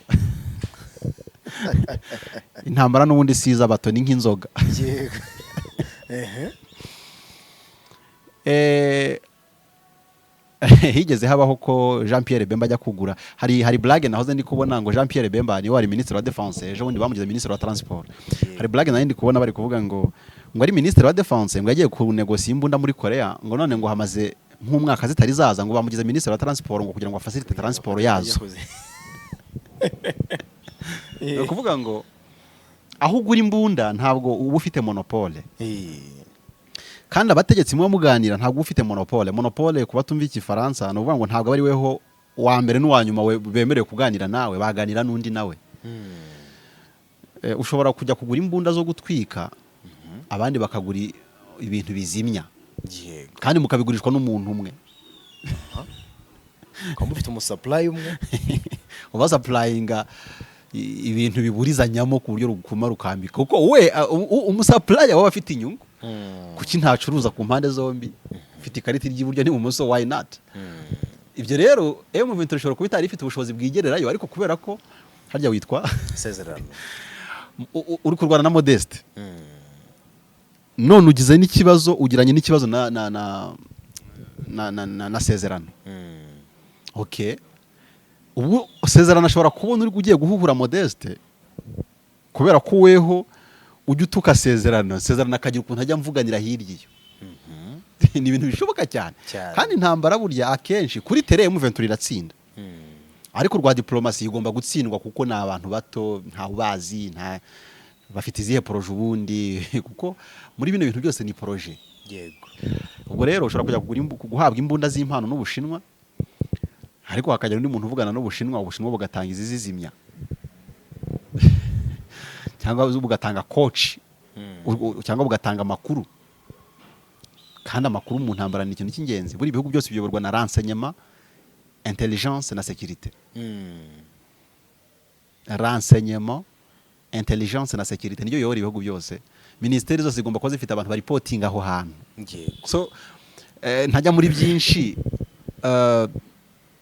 intambara n'ubundi siza bato, ni nk'inzoga. Yego, ehe. Higeze habaho ko Jean Pierre Bemba ajya kugura, hari blague nahoze ndi kubona ngo Jean Pierre Bemba niwe wari ministre wa défense, ejo bundi bamugize ministre wa transport. Hari blague nari ndi kubona bari kuvuga ngo ari ministre wa défense, ngo yagiye kunegosiya imbunda muri Korea, ngo none ngo hamaze nk'umwaka zitari zaza, ngo bamugize ministre wa transport ngo kugira ngo facilite transport yazo. Ni ukuvuga ngo aho ugura imbunda ntabwo uba ufite monopole. Kandi abategetsi muba muganira ntabwo uba ufite monopole. Monopole, ku batumva Igifaransa, ni ukuvuga ngo ntabwo ari weho uwa mbere n'uwa nyuma bemerewe kuganira nawe, baganira n'undi nawe. Ushobora kujya kugura imbunda zo gutwika, abandi bakagura ibintu bizimya, kandi mukabigurishwa n'umuntu umwe. Ukaba mufite umusupplier umwe. Ubasupplyinga ibintu biburizanyamo ku buryo rukuma rukambika, kuko we umusupplier waba afite inyungu. Kuki ntacuruza ku mpande zombi? Ufite ikarita ry'iburyo n'ibumoso, why not? Ibyo rero M23 ishobora kuba itari ifite ubushobozi bwigererayo, ariko kubera ko harya witwa Sezerano. Uri kurwana na Modeste, none ugize n'ikibazo, ugiranye n'ikibazo na Sezerano. Okay, ubu Sezerano ashobora kubona uri ugiye guhuhura Modeste, kubera ko weho ujya utuka Sezerano, Sezerano akagira ukuntu ajya amvuganira hirya iyo. Ni ibintu bishoboka cyane. Cyane. Kandi intambara burya akenshi kuri terrain M23 iratsinda, ariko rwa diplomasi igomba gutsindwa, kuko ni abantu bato, ntawe ubazi, nta bafite izihe projet ubundi, kuko muri bino bintu byose ni projet. Ubwo rero ushobora kujya kugura guhabwa imbunda z'impano n'Ubushinwa, ariko hakagira undi muntu uvugana n'Ubushinwa, Ubushinwa bugatanga izizimya cyangwa bugatanga coach cyangwa bugatanga amakuru. Kandi amakuru mu ntambara ni ikintu cy'ingenzi. Buri bihugu byose biyoborwa na renseignement, intelligence na sécurité. Renseignement, intelligence na sécurité niyo yobora ibihugu byose. Minisiteri zose zigomba kuba zifite abantu bareportinga aho hantu. So ntajya muri byinshi,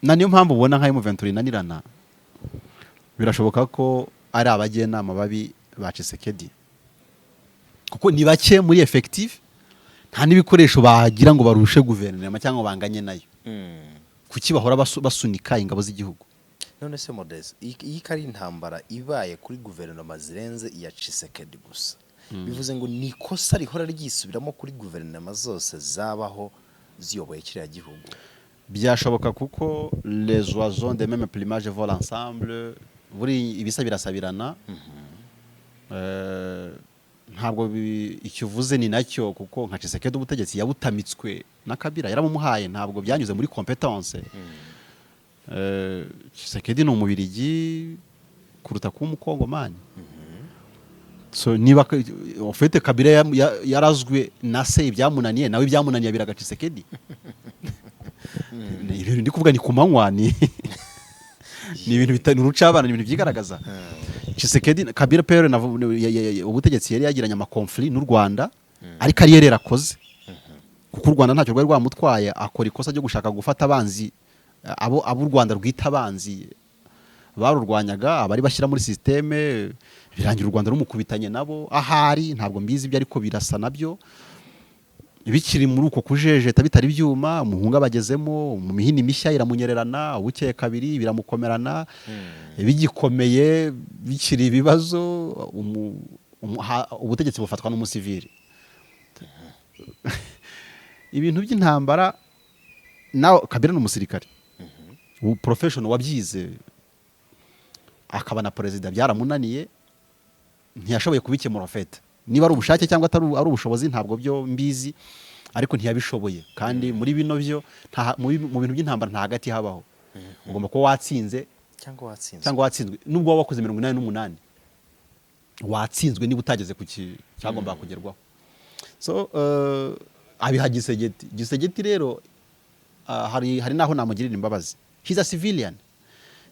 na niyo mpamvu ubona nka M23 inanirana. Birashoboka ko ari abajyanama babi ba Tshisekedi, kuko ni bake muri effectif, nta n'ibikoresho bagira ngo barushe guverinoma cyangwa banganye nayo. Kuki bahora basunika ingabo z'igihugu? None se Modeste, iyi ko ari intambara ibaye kuri guverinoma zirenze iya Tshisekedi gusa, bivuze ngo ni ikosa rihora ryisubiramo kuri guverinoma zose zabaho ziyoboye kiriya gihugu? Byashoboka, kuko les oiseaux de même plumage volent ensemble. Buri ibisa birasabirana. Ntabwo icyo uvuze ni nacyo, kuko nka Tshisekedi ubutegetsi yabutamitswe na Kabila, yaramumuhaye, ntabwo byanyuze muri competence. Tshisekedi ni Umubirigi kuruta kuba Umukongomani. So niba en fait Kabila yarazwe na se ibyamunaniye, nawe ibyamunaniye biraga Tshisekedi. Ni ibintu ndi kuvuga ni ku manywa, ni ibintu bitari urucabana, ni ibintu byigaragaza. Tshisekedi, Kabila père ubutegetsi yari yagiranye ama conflits n'u Rwanda, ariko ari yari akoze, kuko u Rwanda ntacyo rwari rwamutwaye. Akora ikosa ryo gushaka gufata abanzi, abo u Rwanda rwita abanzi barurwanyaga, abari bashyira muri système, birangira u Rwanda rumukubitanye nabo. Ahari ntabwo mbizi ibyo, ariko birasa nabyo bikiri muri uko kujejeta bitari ibyuma. Umuhungu abagezemo mu mihini mishya, iramunyererana, ubukeye kabiri biramukomerana, bigikomeye bikiri ibibazo, ubutegetsi bufatwa n'umusivili. Ibintu by'intambara nawe, Kabila ni umusirikare ubu professional wabyize, akaba na perezida, byaramunaniye, ntiyashoboye kubikemura. Fete niba ari ubushake cyangwa atari ari ubushobozi, ntabwo byo mbizi, ariko ntiyabishoboye. Kandi muri bino byo mu bintu by'intambara nta hagati habaho. Ugomba kuba watsinze cyangwa watsinze. Cyangwa watsinzwe. Nubwo waba wakoze 88, watsinzwe niba utageze ku cyagombaga kugerwaho. So abiha Tshisekedi. Tshisekedi rero hari naho namugirira imbabazi. He's a civilian,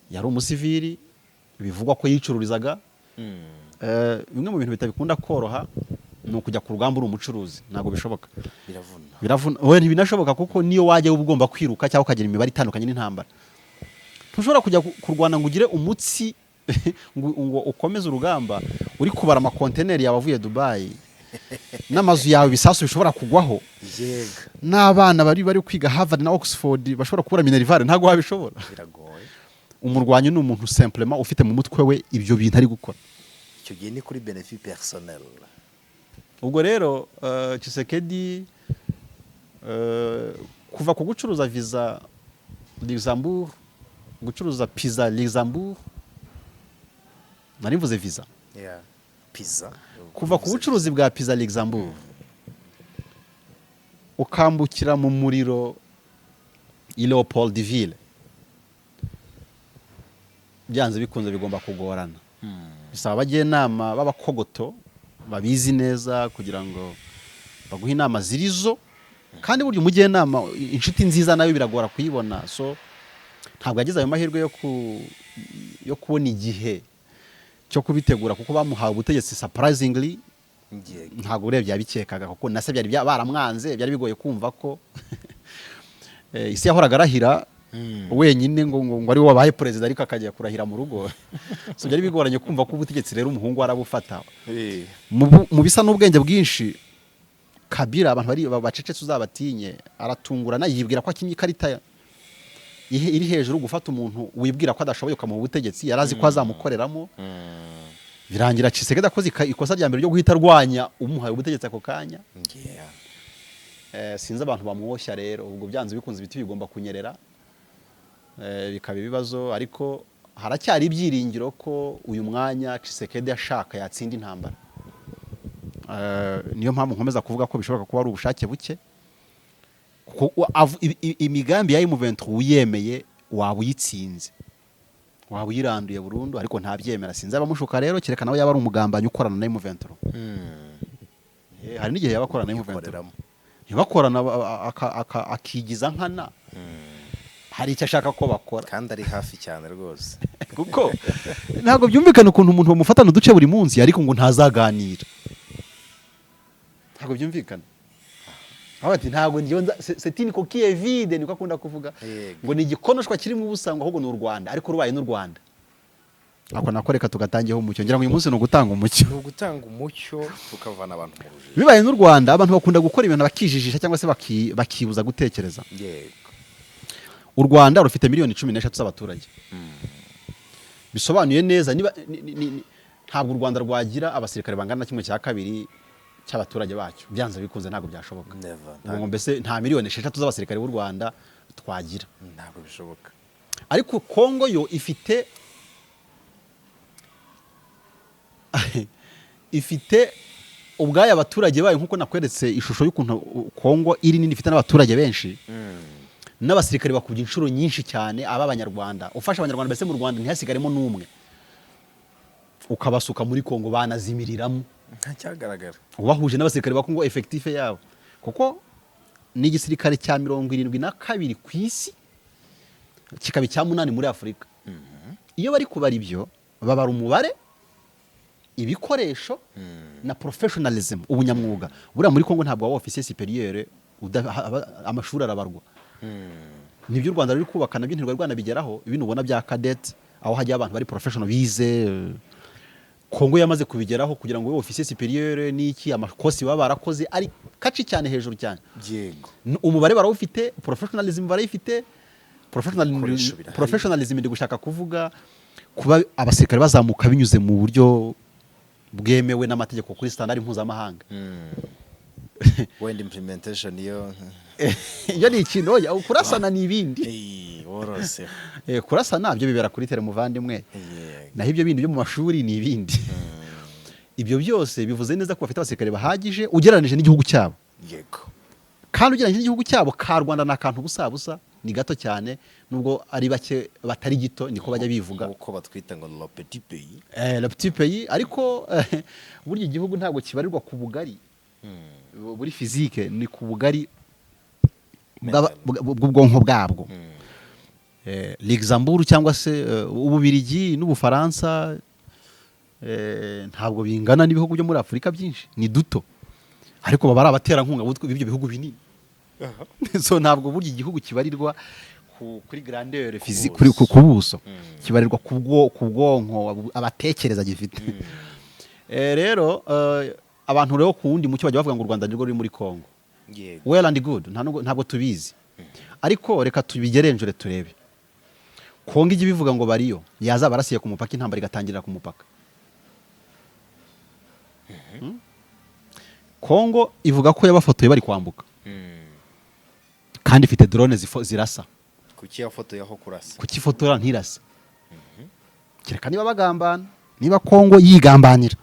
yari umusivili, bivugwa ko yicururizaga. Bimwe mu bintu bitabikunda koroha ni ukujya ku rugamba uri umucuruzi, ntabwo bishoboka. Biravuna. Biravuna, oya, ntibinashoboka, kuko niyo wajya uba ugomba kwiruka cyangwa ukagira imibare itandukanye n'intambara. Ntushobora kujya kurwana ngo ugire umutsi ngo ukomeze urugamba uri kubara amakonteneri yawe avuye Dubai n'amazu yawe ibisasu bishobora kugwaho n'abana bari kwiga Harvard na Oxford bashobora kubura minerval. Ntabwo wabishobora. Biragoye. Umurwanyi ni umuntu simplement ufite mu mutwe we ibyo bintu ari gukora. Icyo gihe ni kuri bénéfice personnel. Ubwo rero Tshisekedi kuva ku gucuruza visa Luxembourg, gucuruza pizza Luxembourg, nari mvuze visa. Yeah, pizza. Kuva ku bucuruzi bwa pizza Luxembourg ukambukira mu muriro i Leopoldville, byanze bikunze bigomba kugorana. Bisaba abajyanama b'abakogoto babizi neza kugira ngo baguhe inama zirizo. Kandi burya umujyanama, inshuti nziza nayo biragora kuyibona. So ntabwo yagize ayo mahirwe yo kubona igihe cyo kubitegura, kuko bamuhawe ubutegetsi surprisingly. Ntabwo urebye yabikekaga, kuko na se byari baramwanze. Byari bigoye kumva ko isi yahoraga arahira wenyine ngo ari we wabaye perezida, ariko akajya kurahira mu rugo. So byari bigoranye kumva ko ubutegetsi rero umuhungu arabufata. Mu bisa n'ubwenge bwinshi, Kabila, abantu bari bacecetse uzabatinye, aratungurana, yibwira ko akinye ikarita iri hejuru. Gufata umuntu wibwira ko adashoboye ukamuha ubutegetsi, yari azi ko azamukoreramo. Birangira Tshisekedi akoze ikosa rya mbere ryo guhita arwanya umuhaye ubutegetsi ako kanya. Sinzi abantu bamwoshya rero. Ubwo byanze bikunze ibiti bigomba kunyerera, bikaba ibibazo, ariko haracyari ibyiringiro ko uyu mwanya Tshisekedi ashaka yatsinda intambara. Niyo mpamvu nkomeza kuvuga ko bishoboka kuba ari ubushake buke, kuko imigambi ya M23 uyemeye waba uyitsinze, waba uyiranduye burundu, ariko ntabyemera. Sinzi abamushuka rero, kereka nawe yaba ari umugambanyi ukorana na M23. Hari n'igihe yaba akorana na M23. Yikoreramo. Ntibakorana, akigiza nkana, hari icyo ashaka ko bakora. Kandi ari hafi cyane rwose. Kuko ntabwo byumvikana ukuntu umuntu bamufatana uduce buri munsi, ariko ngo ntazaganira. Ntabwo byumvikana. Aho ati ntabwo njyewe c'est une coquille vide, niko akunda kuvuga. Ngo ni igikonoshwa kirimo ubusa, ngo ahubwo ni u Rwanda, ariko rubaye n'u Rwanda. Ako nako reka tugatangiyeho umucyo. Ngira ngo uyu munsi ni ugutanga umucyo. Ni ugutanga umucyo, tukavana abantu mu rujijo. Bibaye n'u Rwanda, abantu bakunda gukora ibintu bakijijisha cyangwa se bakibuza gutekereza. U Rwanda rufite miliyoni 13 z'abaturage. Bisobanuye neza, niba ntabwo u Rwanda rwagira abasirikare bangana na kimwe cya kabiri cy'abaturage bacyo, byanze bikunze ntabwo byashoboka. Never. Ubwo ngo mbese nta miliyoni 6 z'abasirikare b'u Rwanda twagira. Ntabwo bishoboka. Ariko Kongo yo ifite ubwayo abaturage bayo, nk'uko nakweretse ishusho y'ukuntu Kongo iri nini, ifite n'abaturage benshi, n'abasirikare bakubye inshuro nyinshi cyane ab'Abanyarwanda. Ufasha Abanyarwanda mbese mu Rwanda ntihasigaremo n'umwe, ukabasuka muri Kongo banazimiriramo. Nta cyagaragara. Ubahuje n'abasirikare ba Kongo, effectif yabo, kuko ni igisirikare cya 72 ku isi, kikaba icya munani muri Afurika. Iyo bari kubara ibyo, babara umubare, ibikoresho na professionalism, ubunyamwuga. Buriya muri Kongo ntabwo waba officier supérieur amashuri arabarwa. Nibyo u Rwanda ruri kubaka, nabyo ntirwari rwanabigeraho. Ibintu ubona bya cadet, aho hajya abantu bari professional bize, Kongo yamaze kubigeraho. Kugira ngo ube officier supérieur n'iki, amakosi baba barakoze ari kaci cyane, hejuru cyane. Umubare barawufite, professionalism barayifite. Ibikoresho birahari. Professionalism ndi gushaka kuvuga kuba abasirikare bazamuka binyuze mu buryo bwemewe n'amategeko kuri standard mpuzamahanga. Wenda implementation yo Iyo ni ikintu, oya, kurasana ni ibindi. Eh, worose. Kurasana byo bibera kuri terrain, muvandimwe. Naho ibyo bindi byo mu mashuri ni ibindi. Ibyo byose bivuze neza ko bafite abasirikare bahagije ugereranije n'igihugu cyabo. Kandi ugereranyije n'igihugu cyabo ka Rwanda, ni akantu busa busa, ni gato cyane, nubwo ari bake batari gito, niko bajya bivuga. Nk'uko batwita ngo le petit pays. Le petit pays, ariko burya igihugu ntabwo kibarirwa ku bugari buri physique, ni ku bugari bw'ubwonko bwabwo. Luxembourg cyangwa se Ububirigi n'Ubufaransa ntabwo bingana n'ibihugu byo muri Afurika byinshi, ni duto, ariko baba ari abaterankunga b'ibyo bihugu binini. So ntabwo burya igihugu kibarirwa kuri grandeur physique, ku buso, kibarirwa ku bwonko abatekereza gifite. Rero abantu rero ku wundi mucyo bajya bavuga ngo u Rwanda nirwo ruri muri Congo. Well and good, ntabwo tubizi, ariko reka tubigerenjure turebe. Kongo ijya ibivuga ngo bariyo, yazaba arasiye ku mupaka, intambara igatangirira ku mupaka. Kongo ivuga ko yabafotoye bari kwambuka, kandi ifite drone zirasa. Kuki yafotoye aho kurasa? Kuki ifotora ntirase? Kereka niba bagambana, niba Kongo yigambanira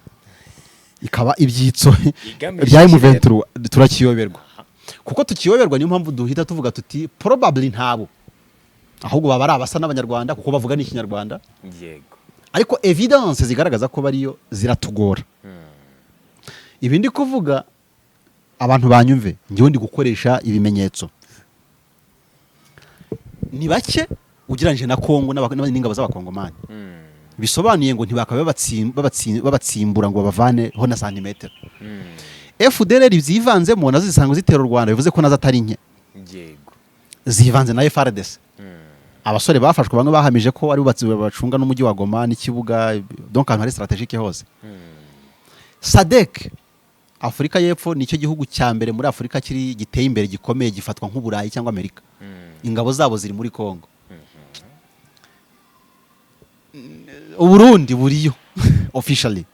ikaba ibyitso Igamije bya iki rero? M23, turakiyoberwa. Kuko tukiyoberwa, niyo mpamvu duhita tuvuga tuti probably ntabo, ahubwo baba ari abasa n'Abanyarwanda kuko bavuga n'Ikinyarwanda. Ariko evidence zigaragaza ko bariyo ziratugora. Ibi ndi kuvuga, abantu banyumve, njyewe ndi gukoresha ibimenyetso. Ni bake ugereranyije na Kongo n'ingabo z'Abakongomani, bisobanuye ngo ntibakabe babatsimbura ngo babavaneho na santimetero. FDLR zivanzemo nazo zisanzwe zitera u Rwanda, bivuze ko nazo atari nke. Zivanze na FARDC. Abasore bafashwe bamwe bahamije ko ari bubatsi bacunga n'umujyi wa Goma n'ikibuga, donc ahantu hari stratégique hose. SADC, Afurika y'Epfo nicyo gihugu cya mbere muri Afurika kiri giteye imbere, gikomeye, gifatwa nk'Uburayi cyangwa Amerika. Ingabo zabo ziri muri Congo. Uburundi buriyo officially.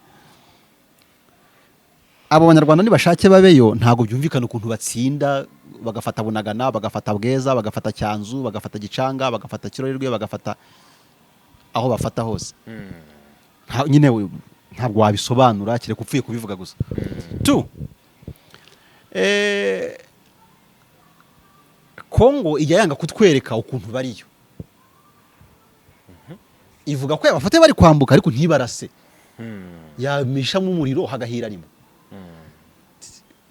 Abo Banyarwanda nibashake babeyo, ntabwo byumvikana ukuntu batsinda, bagafata Bunagana, bagafata Bweza, bagafata Cyanzu, bagafata Gicanga, bagafata Kirorerwe, bagafata aho bafata hose. Nyine ntabwo wabisobanura kereka upfuye kubivuga gusa tu. Kongo ijya yanga kutwereka ukuntu bariyo. Ivuga ko yabafate bari kwambuka, ariko ntibarase, yamishamo umuriro hagahira rimwe.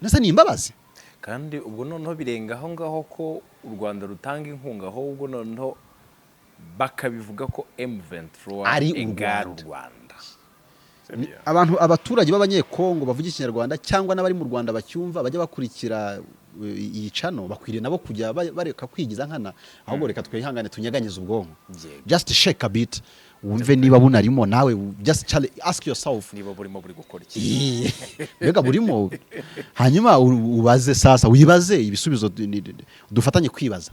Nese ni imbabazi? Kandi ubwo noneho birenga aho ngaho ko u Rwanda rutanga inkunga, ahubwo noneho bakabivuga ko M23 Ari u égale Rwanda. U Rwanda. Abantu, abaturage b'Abanyekongo bavuga Ikinyarwanda cyangwa n'abari mu Rwanda bacyumva, bajya bakurikira iyi channel, bakwiriye nabo kujya bareka kwigiza nkana, ahubwo reka twihangane tunyeganyeze ubwonko. Just shake a bit, wumve niba bunarimo nawe, just ask yourself niba burimo buri gukora iki. Iye, mbega burimo. Hanyuma ubaze sasa, wibaze ibisubizo, dufatanye kwibaza.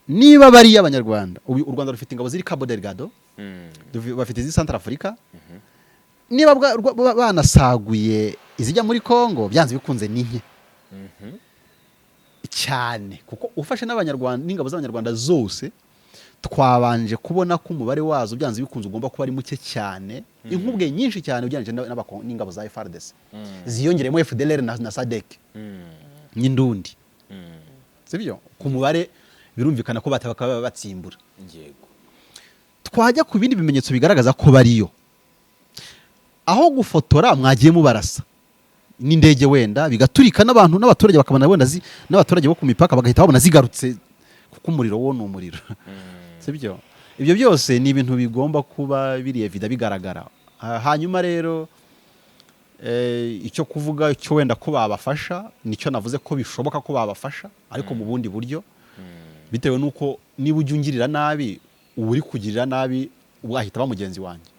Niba bariya Abanyarwanda, ubu u Rwanda rufite ingabo ziri Cabo Delgado, bafite izi Central Africa, niba banasaguye izijya muri Congo, byanze bikunze ni nke cyane, kuko ufashe n'Abanyarwanda n'ingabo z'Abanyarwanda zose, twabanje kubona ko umubare wazo byanze bikunze ugomba kuba ari muke cyane, inkubwe nyinshi cyane, ugereranyije n'ingabo za FARDC ziyongeremo FDLR na SADC n'indundi, sibyo? Ku mubare birumvikana ko bakaba batsimbura. Twajya ku bindi bimenyetso bigaragaza ko bariyo, aho gufotora mwagiye mubarasa n'indege wenda bigaturika, n'abantu n'abaturage bakabona wenda n'abaturage bo ku mipaka bagahita babona zigarutse, kuko umuriro wo ni umuriro, sibyo? Ibyo byose ni ibintu bigomba kuba biri évident, bigaragara. Hanyuma rero icyo kuvuga cyo wenda ko babafasha, nicyo navuze ko bishoboka ko babafasha, ariko mu bundi buryo, bitewe n'uko niba ujya ungirira nabi, uba uri kugirira nabi wahita ba mugenzi wanjye,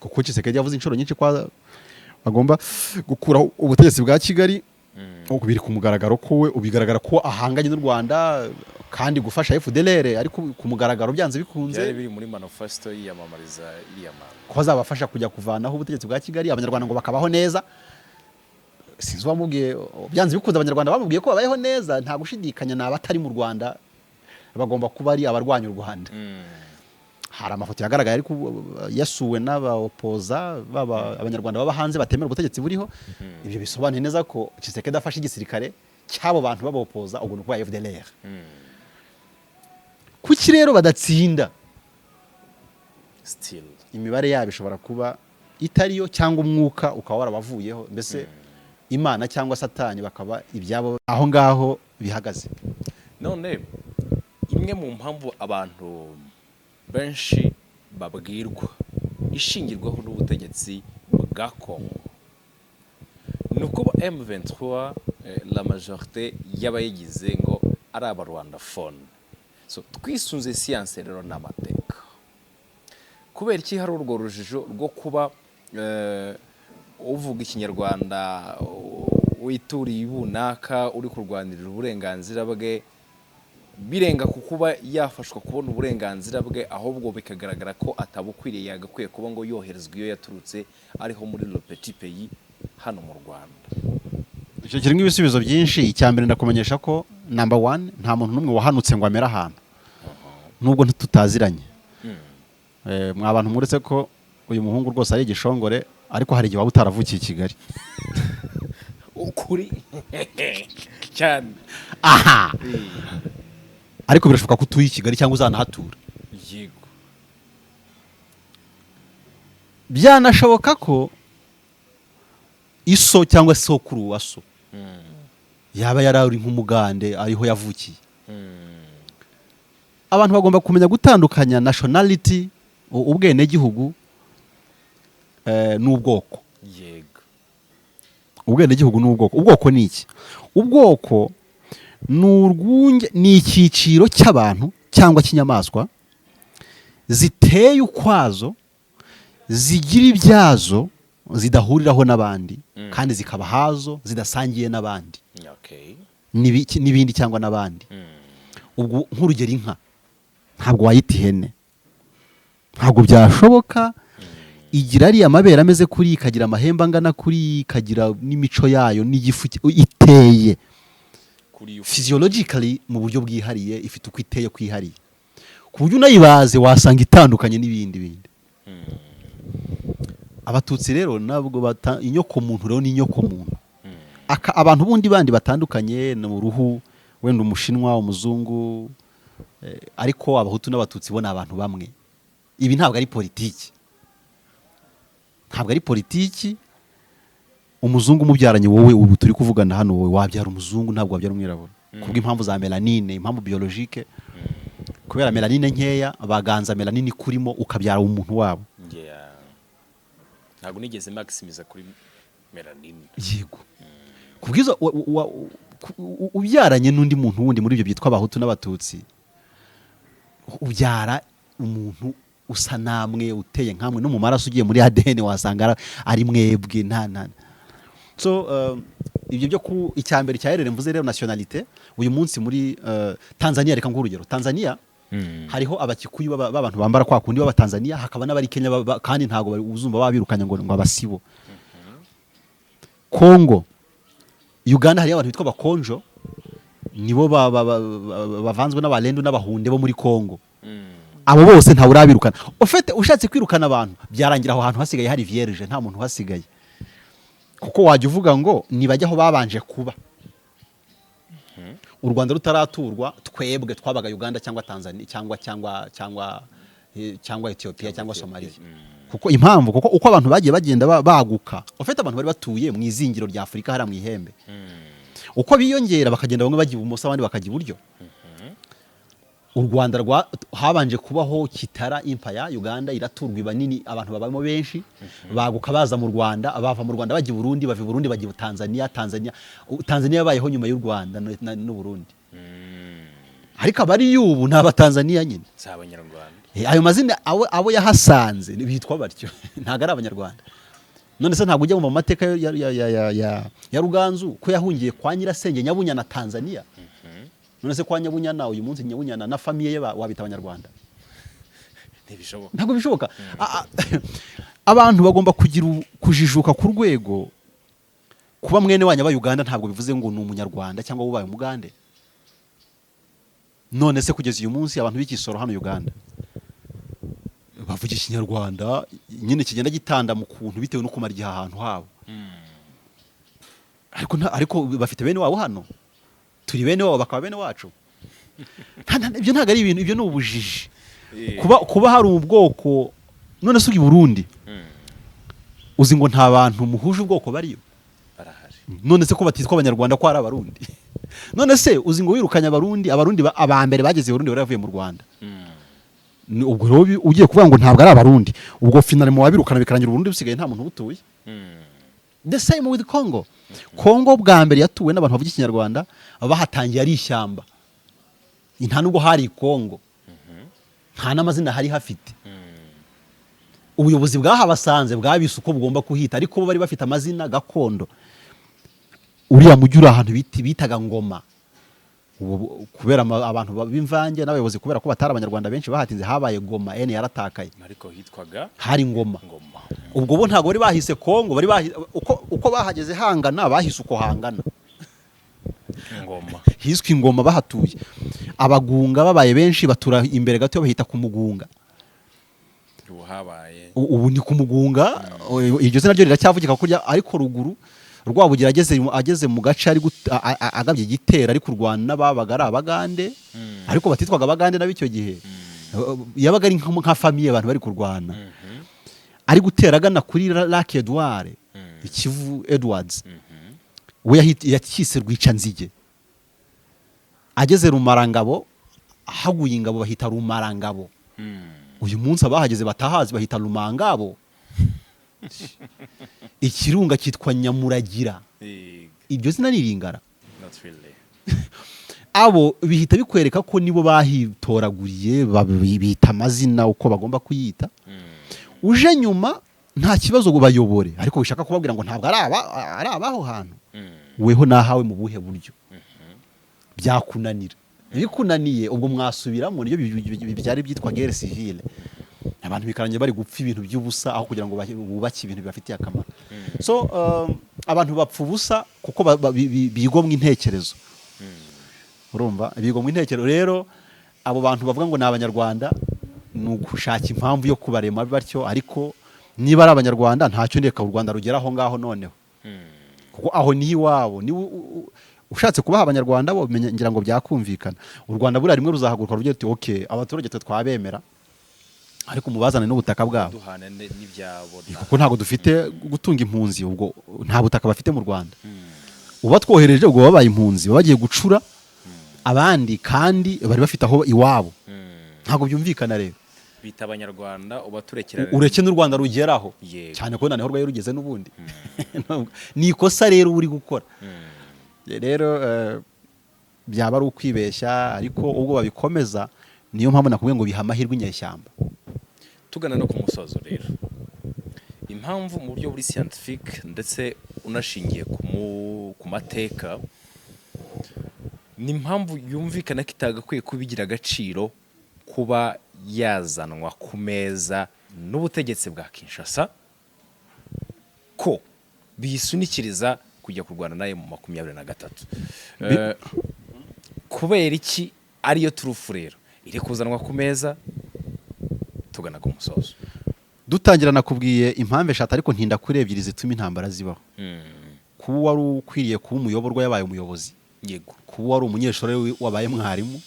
kuko Tshisekedi yavuze inshuro nyinshi ko agomba gukuraho ubutegetsi bwa Kigali. Ubu biri ku mugaragaro ko we ubigaragara ko ahanganye n'u Rwanda, kandi gufasha FDLR ariko ku mugaragaro byanze bikunze. Byari biri muri manifesto yiyamamariza iriya manda. Ko azabafasha kujya kuvanaho ubutegetsi bwa Kigali, Abanyarwanda ngo bakabaho neza. Sinzi uwamubwiye, byanze bikunze Abanyarwanda bamubwiye ko babayeho neza, nta gushidikanya, ni abatari mu Rwanda, bagomba kuba ari abarwanya u Rwanda. Hari amafoto yagaragaye ariko yasuwe n'abaopoza baba Abanyarwanda baba hanze batemera ubutegetsi buriho. Ibyo bisobanuye neza ko Tshisekedi afashe igisirikare cy'abo bantu babopoza, ubwo ni ukuvuga FDLR. Kuki rero badatsinda? Still. Imibare yabo ishobora kuba itariyo, cyangwa umwuka ukaba warabavuyeho, mbese Imana cyangwa Satani bakaba ibyabo aho ngaho bihagaze. None imwe mu mpamvu abantu benshi babwirwa ishingirwaho n'ubutegetsi bwa Congo ni uko M23, la majorité y'abayigize ngo ari Abarwandophone. So twisunze siyanse rero n'amateka, kubera iki hari urwo rujijo rwo kuba uvuga Ikinyarwanda wituriye ibunaka uri kurwanirira uburenganzira bwe, birenga ku kuba yafashwa kubona uburenganzira bwe, ahubwo bikagaragara ko atabukwiriye, yagakwiye kuba ngo yoherezwa iyo yaturutse, ariho muri le petit pays hano mu Rwanda? Icyo kirimo ibisubizo byinshi. Icya mbere, ndakumenyesha ko number one, nta muntu n'umwe wahanutse ngo amere ahantu, nubwo tutaziranye. Mwa bantu, muretse ko uyu muhungu rwose ari igishongore, ariko hari igihe waba utaravukiye i Kigali. Ukuri cyane. Aha, ariko birashoboka ko utuye i Kigali cyangwa uzanahatura. Byanashoboka ko iso cyangwa sokuru wa so yaba yari ari nk'Umugande, ariho yavukiye. Abantu bagomba kumenya gutandukanya nationality, ubwenegihugu, n'ubwoko. Ubwenegihugu n'ubwoko. Ubwoko ni iki? Ubwoko ni urwunge, ni icyiciro cy'abantu cyangwa cy'inyamaswa ziteye ukwazo, zigira ibyazo zidahuriraho n'abandi, kandi zikaba hazo zidasangiye n'abandi n'ibindi cyangwa n'abandi. Ubwo nk'urugero, inka ntabwo wayita ihene, ntabwo byashoboka. Igira ariya mabere ameze kuri, ikagira amahembe angana kuri, ikagira n'imico yayo n'igifu iteye kuri yo physiologically mu buryo bwihariye, ifite uko iteye kwihariye, ku buryo unayibaze wasanga itandukanye n'ibindi bindi. Abatutsi rero ntabwo inyoko muntu rero ni inyoko muntu. Abantu bundi bandi batandukanye ni uruhu, wenda Umushinwa, Umuzungu, ariko Abahutu n'Abatutsi bo ni abantu bamwe. Ibi ntabwo ari politiki, ntabwo ari politiki. Umuzungu umubyaranye wowe, ubu turi kuvugana hano, wowe wabyara umuzungu, ntabwo wabyara umwirabura, kubw'impamvu za mélanine, impamvu biologique. Kubera mélanine nkeya, baganza mélanine ikurimo, ukabyara umuntu wabo. Yeah. Ntabwo nigeze maximiza kuri mélanine. Yego, kubwizo ubyaranye n'undi muntu wundi muri ibyo byitwa Abahutu n'Abatutsi, ubyara umuntu usa namwe, uteye nkamwe, no mu maraso ugiye muri ADN wasanga ari mwebwe, nta so Ibyo byo ku icyambere cya erere mvuze rero, nationalité, uyu munsi muri Tanzania, reka nguhe urugero, Tanzania hariho Abakikuyu b'abantu bambara kwa kundi b'Abatanzania, hakaba n'abari Kenya kandi ntabwo bari uzumva babirukanye ngo abasibo. Kongo, Uganda, hariyo abantu bitwa Abakonjo, nibo bavanzwe n'Abalendu n'Abahunde bo muri Kongo. Abo bose ntawe urabirukana. Ufite ushatse kwirukana abantu, byarangira aho hantu hasigaye hari vierge, nta muntu uhasigaye, kuko wajya uvuga ngo nibajya aho babanje kuba. U Rwanda rutaraturwa, twebwe twabaga Uganda cyangwa Tanzania cyangwa Ethiopia cyangwa Somalia. Kuko impamvu, kuko uko abantu bagiye bagenda baguka, ufite abantu bari batuye mu izingiro rya Afurika hariya mu ihembe, uko biyongera bakagenda bamwe bajya ibumoso, abandi bakajya iburyo. U Rwanda rwa habanje kubaho Kitara Empire, Uganda iraturwa, iba nini, abantu babamo benshi, baguka baza mu Rwanda, bava mu Rwanda bajya i Burundi, bava i Burundi bajya i Tanzania. Tanzania yabayeho nyuma y'u Rwanda n'u Burundi, ariko abari y'ubu ni Abatanzania nyine. Si Abanyarwanda. Ayo mazina abo yahasanze bitwa batyo, ntabwo ari Abanyarwanda. None se ntabwo ujya mu mateka ya Ruganzu ko yahungiye kwa nyirasenge Nyabunyana, Tanzania? None se kwa Nyabunyana, uyu munsi Nyabunyana na famille ye wabita Abanyarwanda? Ntibishoboka. Ntabwo bishoboka. Abantu bagomba kugira kujijuka ku rwego kuba mwene wanyu aba Uganda ntabwo bivuze ngo ni Umunyarwanda cyangwa ubaye Umugande. None se kugeza uyu munsi abantu b'Ikisoro hano Uganda bavuga Ikinyarwanda nyine kigenda gitanda mu kuntu bitewe no kumara igihe ahantu habo, ariko ariko bafite bene wabo hano, turi bene wabo bakaba bene wacu. Ibyo ntabwo ari ibintu, ibyo ni ubujiji. Kuba hari ubwoko, none se uri i Burundi, uzi ngo nta bantu muhuje ubwoko bariyo? Barahari. None se ko batitwa Abanyarwanda, ko ari Abarundi? None se uzi ngo wirukanye Abarundi, Abarundi aba mbere bageze i Burundi bari bavuye mu Rwanda? Ubwo rero ugiye kuvuga ngo ntabwo ari Abarundi, ubwo finally mu wabirukana bikarangira Uburundi busigaye nta muntu ubutuye. The same with Congo. Congo bwa mbere yatuwe n'abantu bavuga Ikinyarwanda, bahatangiye ari ishyamba, nta nubwo hari Congo, nta n'amazina hari hafite. Ubuyobozi bwahabasanze bwabise uko bugomba kuhita, ariko bo bari bafite amazina gakondo. Uriya mujyi uri ahantu bitaga Ngoma. Ubu kubera abantu b'imvange n'abayobozi, kubera ko batari Abanyarwanda benshi bahatinze, habaye Goma, ene yaratakaye. Ariko hitwaga Hari Ngoma. Ngoma. Ubwo bo ntabwo bari bahise Kongo, bari uko bahageze hangana, bahise uko hangana. Ngoma. Hiswe Ingoma bahatuye. Abagunga babaye benshi, batura imbere gato, bahita ku Mugunga. Ubu habaye Ubu ni ku Mugunga, iryo zina ryo riracyavugika kurya, ariko ruguru Rwabugira ageze mu gace ari agabye igitero, ari kurwana n'ababaga ari Abagande, ariko batitwaga Abagande nabo icyo gihe. Yabaga ari nka famille abantu bari kurwana, ari gutera agana kuri Lac Edouard, Ikivu Edwards, we yakise Rwicanzige. Ageze Rumarangabo, haguye ingabo, bahita Rumarangabo. Uyu munsi abahageze batahazi bahita Rumangabo. Ikirunga cyitwa Nyamuragira. Iryo zina ni Iringara? Not really. Abo bihita bikwereka ko nibo bahitoraguriye, bita amazina uko bagomba kuyita. Uje nyuma nta kibazo ngo bayobore, ariko bishaka kubabwira ngo ntabwo ari abaho hantu. Weho nahawe mu buhe buryo byakunanira? Bikunaniye, ubwo mwasubiramo. Nibyo byari byitwa guerre civile, abantu bikarangira bari gupfa ibintu by'ubusa aho kugira ngo bubake ibintu bibafitiye akamaro. So abantu bapfa ubusa kuko bigomwa intekerezo. Urumva, bigomwa intekerezo. Rero abo bantu bavuga ngo ni Abanyarwanda, ni ugushaka impamvu yo kubarema batyo. Ariko niba ari Abanyarwanda, ntacyo, ndeka u Rwanda rugera aho ngaho noneho, kuko aho niho iwabo. Niba ushatse kubaha Abanyarwanda bo, ngira ngo byakumvikana. U Rwanda buriya rimwe ruzahaguruka rugira ruti: "Okay, abaturage twe twabemera, ariko mubazane n'ubutaka bwabo." Duhana n'ibyabo. Kuko ntabwo dufite gutunga impunzi, ubwo nta butaka bafite mu Rwanda. Uba twohereje, ubwo babaye impunzi, baba bagiye gucura abandi kandi bari bafite aho iwabo. Ntabwo byumvikana rero. Bita Abanyarwanda ubaturekera. Ureke n'u Rwanda rugeraho. Cyane ko noneho rwari rugeze n'ubundi. Ni ikosa rero uri gukora rero, byaba ari ukwibeshya, ariko ubwo babikomeza, niyo mpamvu nakubwiye ngo biha amahirwe inyeshyamba. Tugana no ku musozo rero, impamvu mu buryo buri scientific ndetse Unashingiye ku mateka, ni impamvu yumvikana ko itagakwiye kuba igira agaciro kuba yazanwa ku meza n'ubutegetsi bwa Kinshasa, ko biyisunikiriza kujya kurwana nayo mu 23. Kubera iki ariyo turufu rero iri kuzanwa ku meza? Tugana ku musozo. Dutangira nakubwiye impamvu eshatu, ariko ntinda kuri ebyiri zituma intambara zibaho: kuba wari ukwiriye kuba umuyoborwa yabaye umuyobozi, kuba wari umunyeshuri wabaye mwarimu,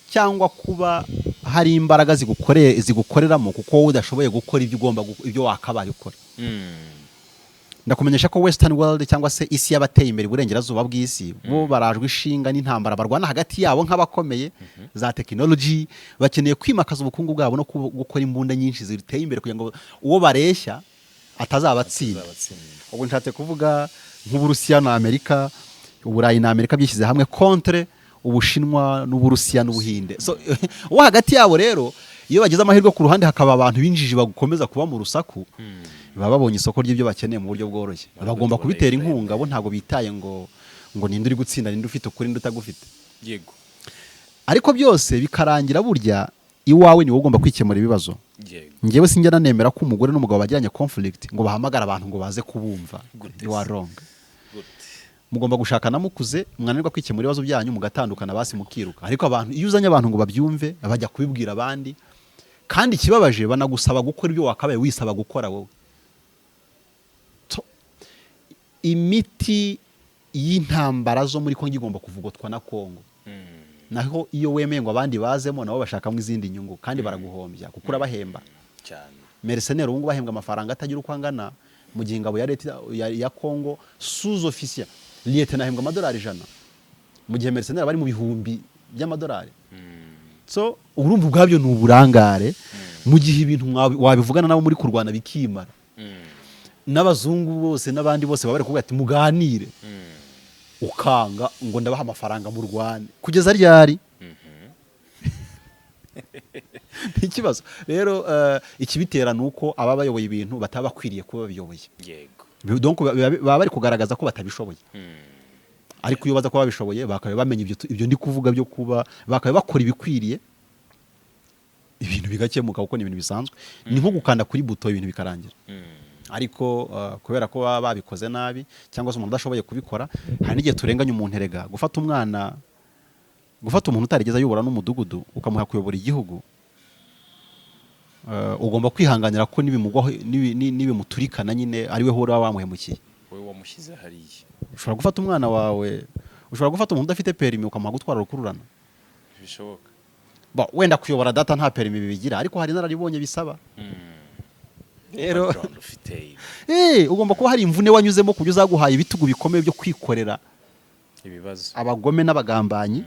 cyangwa kuba hari imbaraga zigukoreramo kuko wowe udashoboye gukora ibyo ugomba, ibyo wakabaye ukora. Ndakumenyesha ko Western world, cyangwa se isi y'abateye imbere, iburengerazuba bw'isi, bo barajwe ishinga n'intambara barwana hagati yabo nk'abakomeye za tekinoloji. Bakeneye kwimakaza ubukungu bwabo no gukora imbunda nyinshi ziteye imbere kugira ngo uwo bareshya atazabatsinda. Ubwo nshatse kuvuga nk'Uburusiya na Amerika, Uburayi na Amerika byishyize hamwe contre Ubushinwa n'Uburusiya n'Ubuhinde. So uwo hagati yabo rero, iyo bagize amahirwe ku ruhande hakaba abantu b'injiji bagukomeza kuba mu rusaku, baba babonye isoko ry'ibyo bakeneye mu buryo bworoshye. Bagomba kubitera inkunga. Bo ntabwo bitaye ngo ninde uri gutsinda, ninde ufite ukuri, ninde utagufite. Ariko byose bikarangira burya iwawe ni wowe ugomba kwikemura ibibazo. Njyewe sinjya nanemera ko umugore n'umugabo bagiranye conflict ngo bahamagare abantu ngo baze kubumva. Gute You are se? wrong. Gute? Mugomba gushakana mukuze, mwananirwa kwikemura ibibazo byanyu mugatandukana, basi mukiruka. Ariko abantu, iyo uzanye abantu ngo babyumve, bajya kubibwira abandi, kandi ikibabaje banagusaba gukora ibyo wakabaye wisaba gukora wowe. So, imiti y'intambara zo muri Kongo igomba kuvugotwa na Kongo. Naho iyo wemeye ngo abandi bazemo, nabo bashakamo izindi nyungu kandi baraguhombya kuko urabahemba. Mercenaire ubu ngubu bahembwa amafaranga atagira uko angana, mu gihe ingabo ya leta ya Kongo, sous officier, lieutenant ahembwa amadolari 100, mu gihe mercenaire bari mu bihumbi by'amadolari. So urumva ubwabyo ni uburangare, mu gihe ibintu wabivugana nabo muri kurwana bikimara. N'abazungu bose n'abandi bose baba bari kuvuga ati muganire, ukanga ngo ndabaha amafaranga mu rwane kugeza ryari? Ni ikibazo rero. Ikibitera ni uko aba bayoboye ibintu bataba bakwiriye kuba babiyoboye. Donc baba bari kugaragaza ko batabishoboye. Ariko iyo baza kuba babishoboye, bakaba bamenya ibyo ndi kuvuga byo kuba bakaba bakora ibikwiriye, ibintu bigakemuka, kuko ni ibintu bisanzwe, ni nko gukanda kuri buto ibintu bikarangira. Ariko kubera ko baba babikoze nabi, cyangwa se umuntu udashoboye kubikora, hari n'igihe turenganya umuntu. Erega gufata umwana, gufata umuntu utarigeze ayobora n'umudugudu ukamuha kuyobora igihugu, ugomba kwihanganira ko nibimugwaho, nibimuturikana nyine ari we uhora wamuhemukiye. Wowe wamushyize hariya. Ushobora gufata umwana wawe, ushobora gufata umuntu udafite perimi ukamuha gutwara rukururana? Bishoboka. Ba, wenda kuyobora data nta perimi bibigira, ariko hari inararibonye bisaba rero. Background ufite. Ugomba kuba hari imvune wanyuzemo ku buryo uzaguhaye ibitugu bikomeye byo kwikorera ibibazo abagome n'abagambanyi.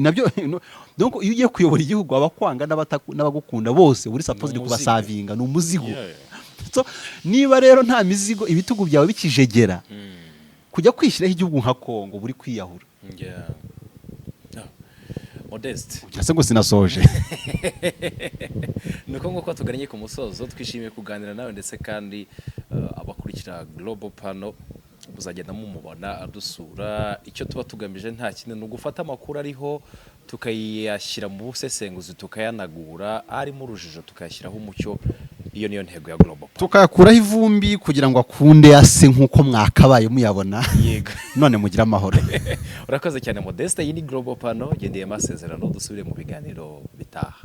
Nabyo no, donc iyo ugiye kuyobora igihugu, abakwanga n'abagukunda bose uri supposed Ni umuzigo. kubasavinga, ni umuzigo. So, niba rero nta mizigo, ibitugu byawe bikijegera, kujya kwishyiraho igihugu nka Kongo buri kwiyahura. Yeah. Ah. Modeste. Cyangwa se ngo sinasoje. Ni uko nguko tugannye ku musozo. Twishimiye kuganira nawe, ndetse kandi abakurikira Global Pano muzagenda mumubona adusura. Icyo tuba tugamije nta kindi, ni ugufata amakuru ariho tukayashyira mu busesenguzi, tukayanagura, arimo urujijo tukayashyiraho umucyo. Iyo niyo ntego ya Global Pano. Tukayakuraho ivumbi kugira ngo akunde ase nk'uko mwakabaye muyabona. None mugire amahoro. Urakoze cyane, Modeste. Iyi ni Global Pano, gendeye amasezerano, dusubire mu biganiro bitaha.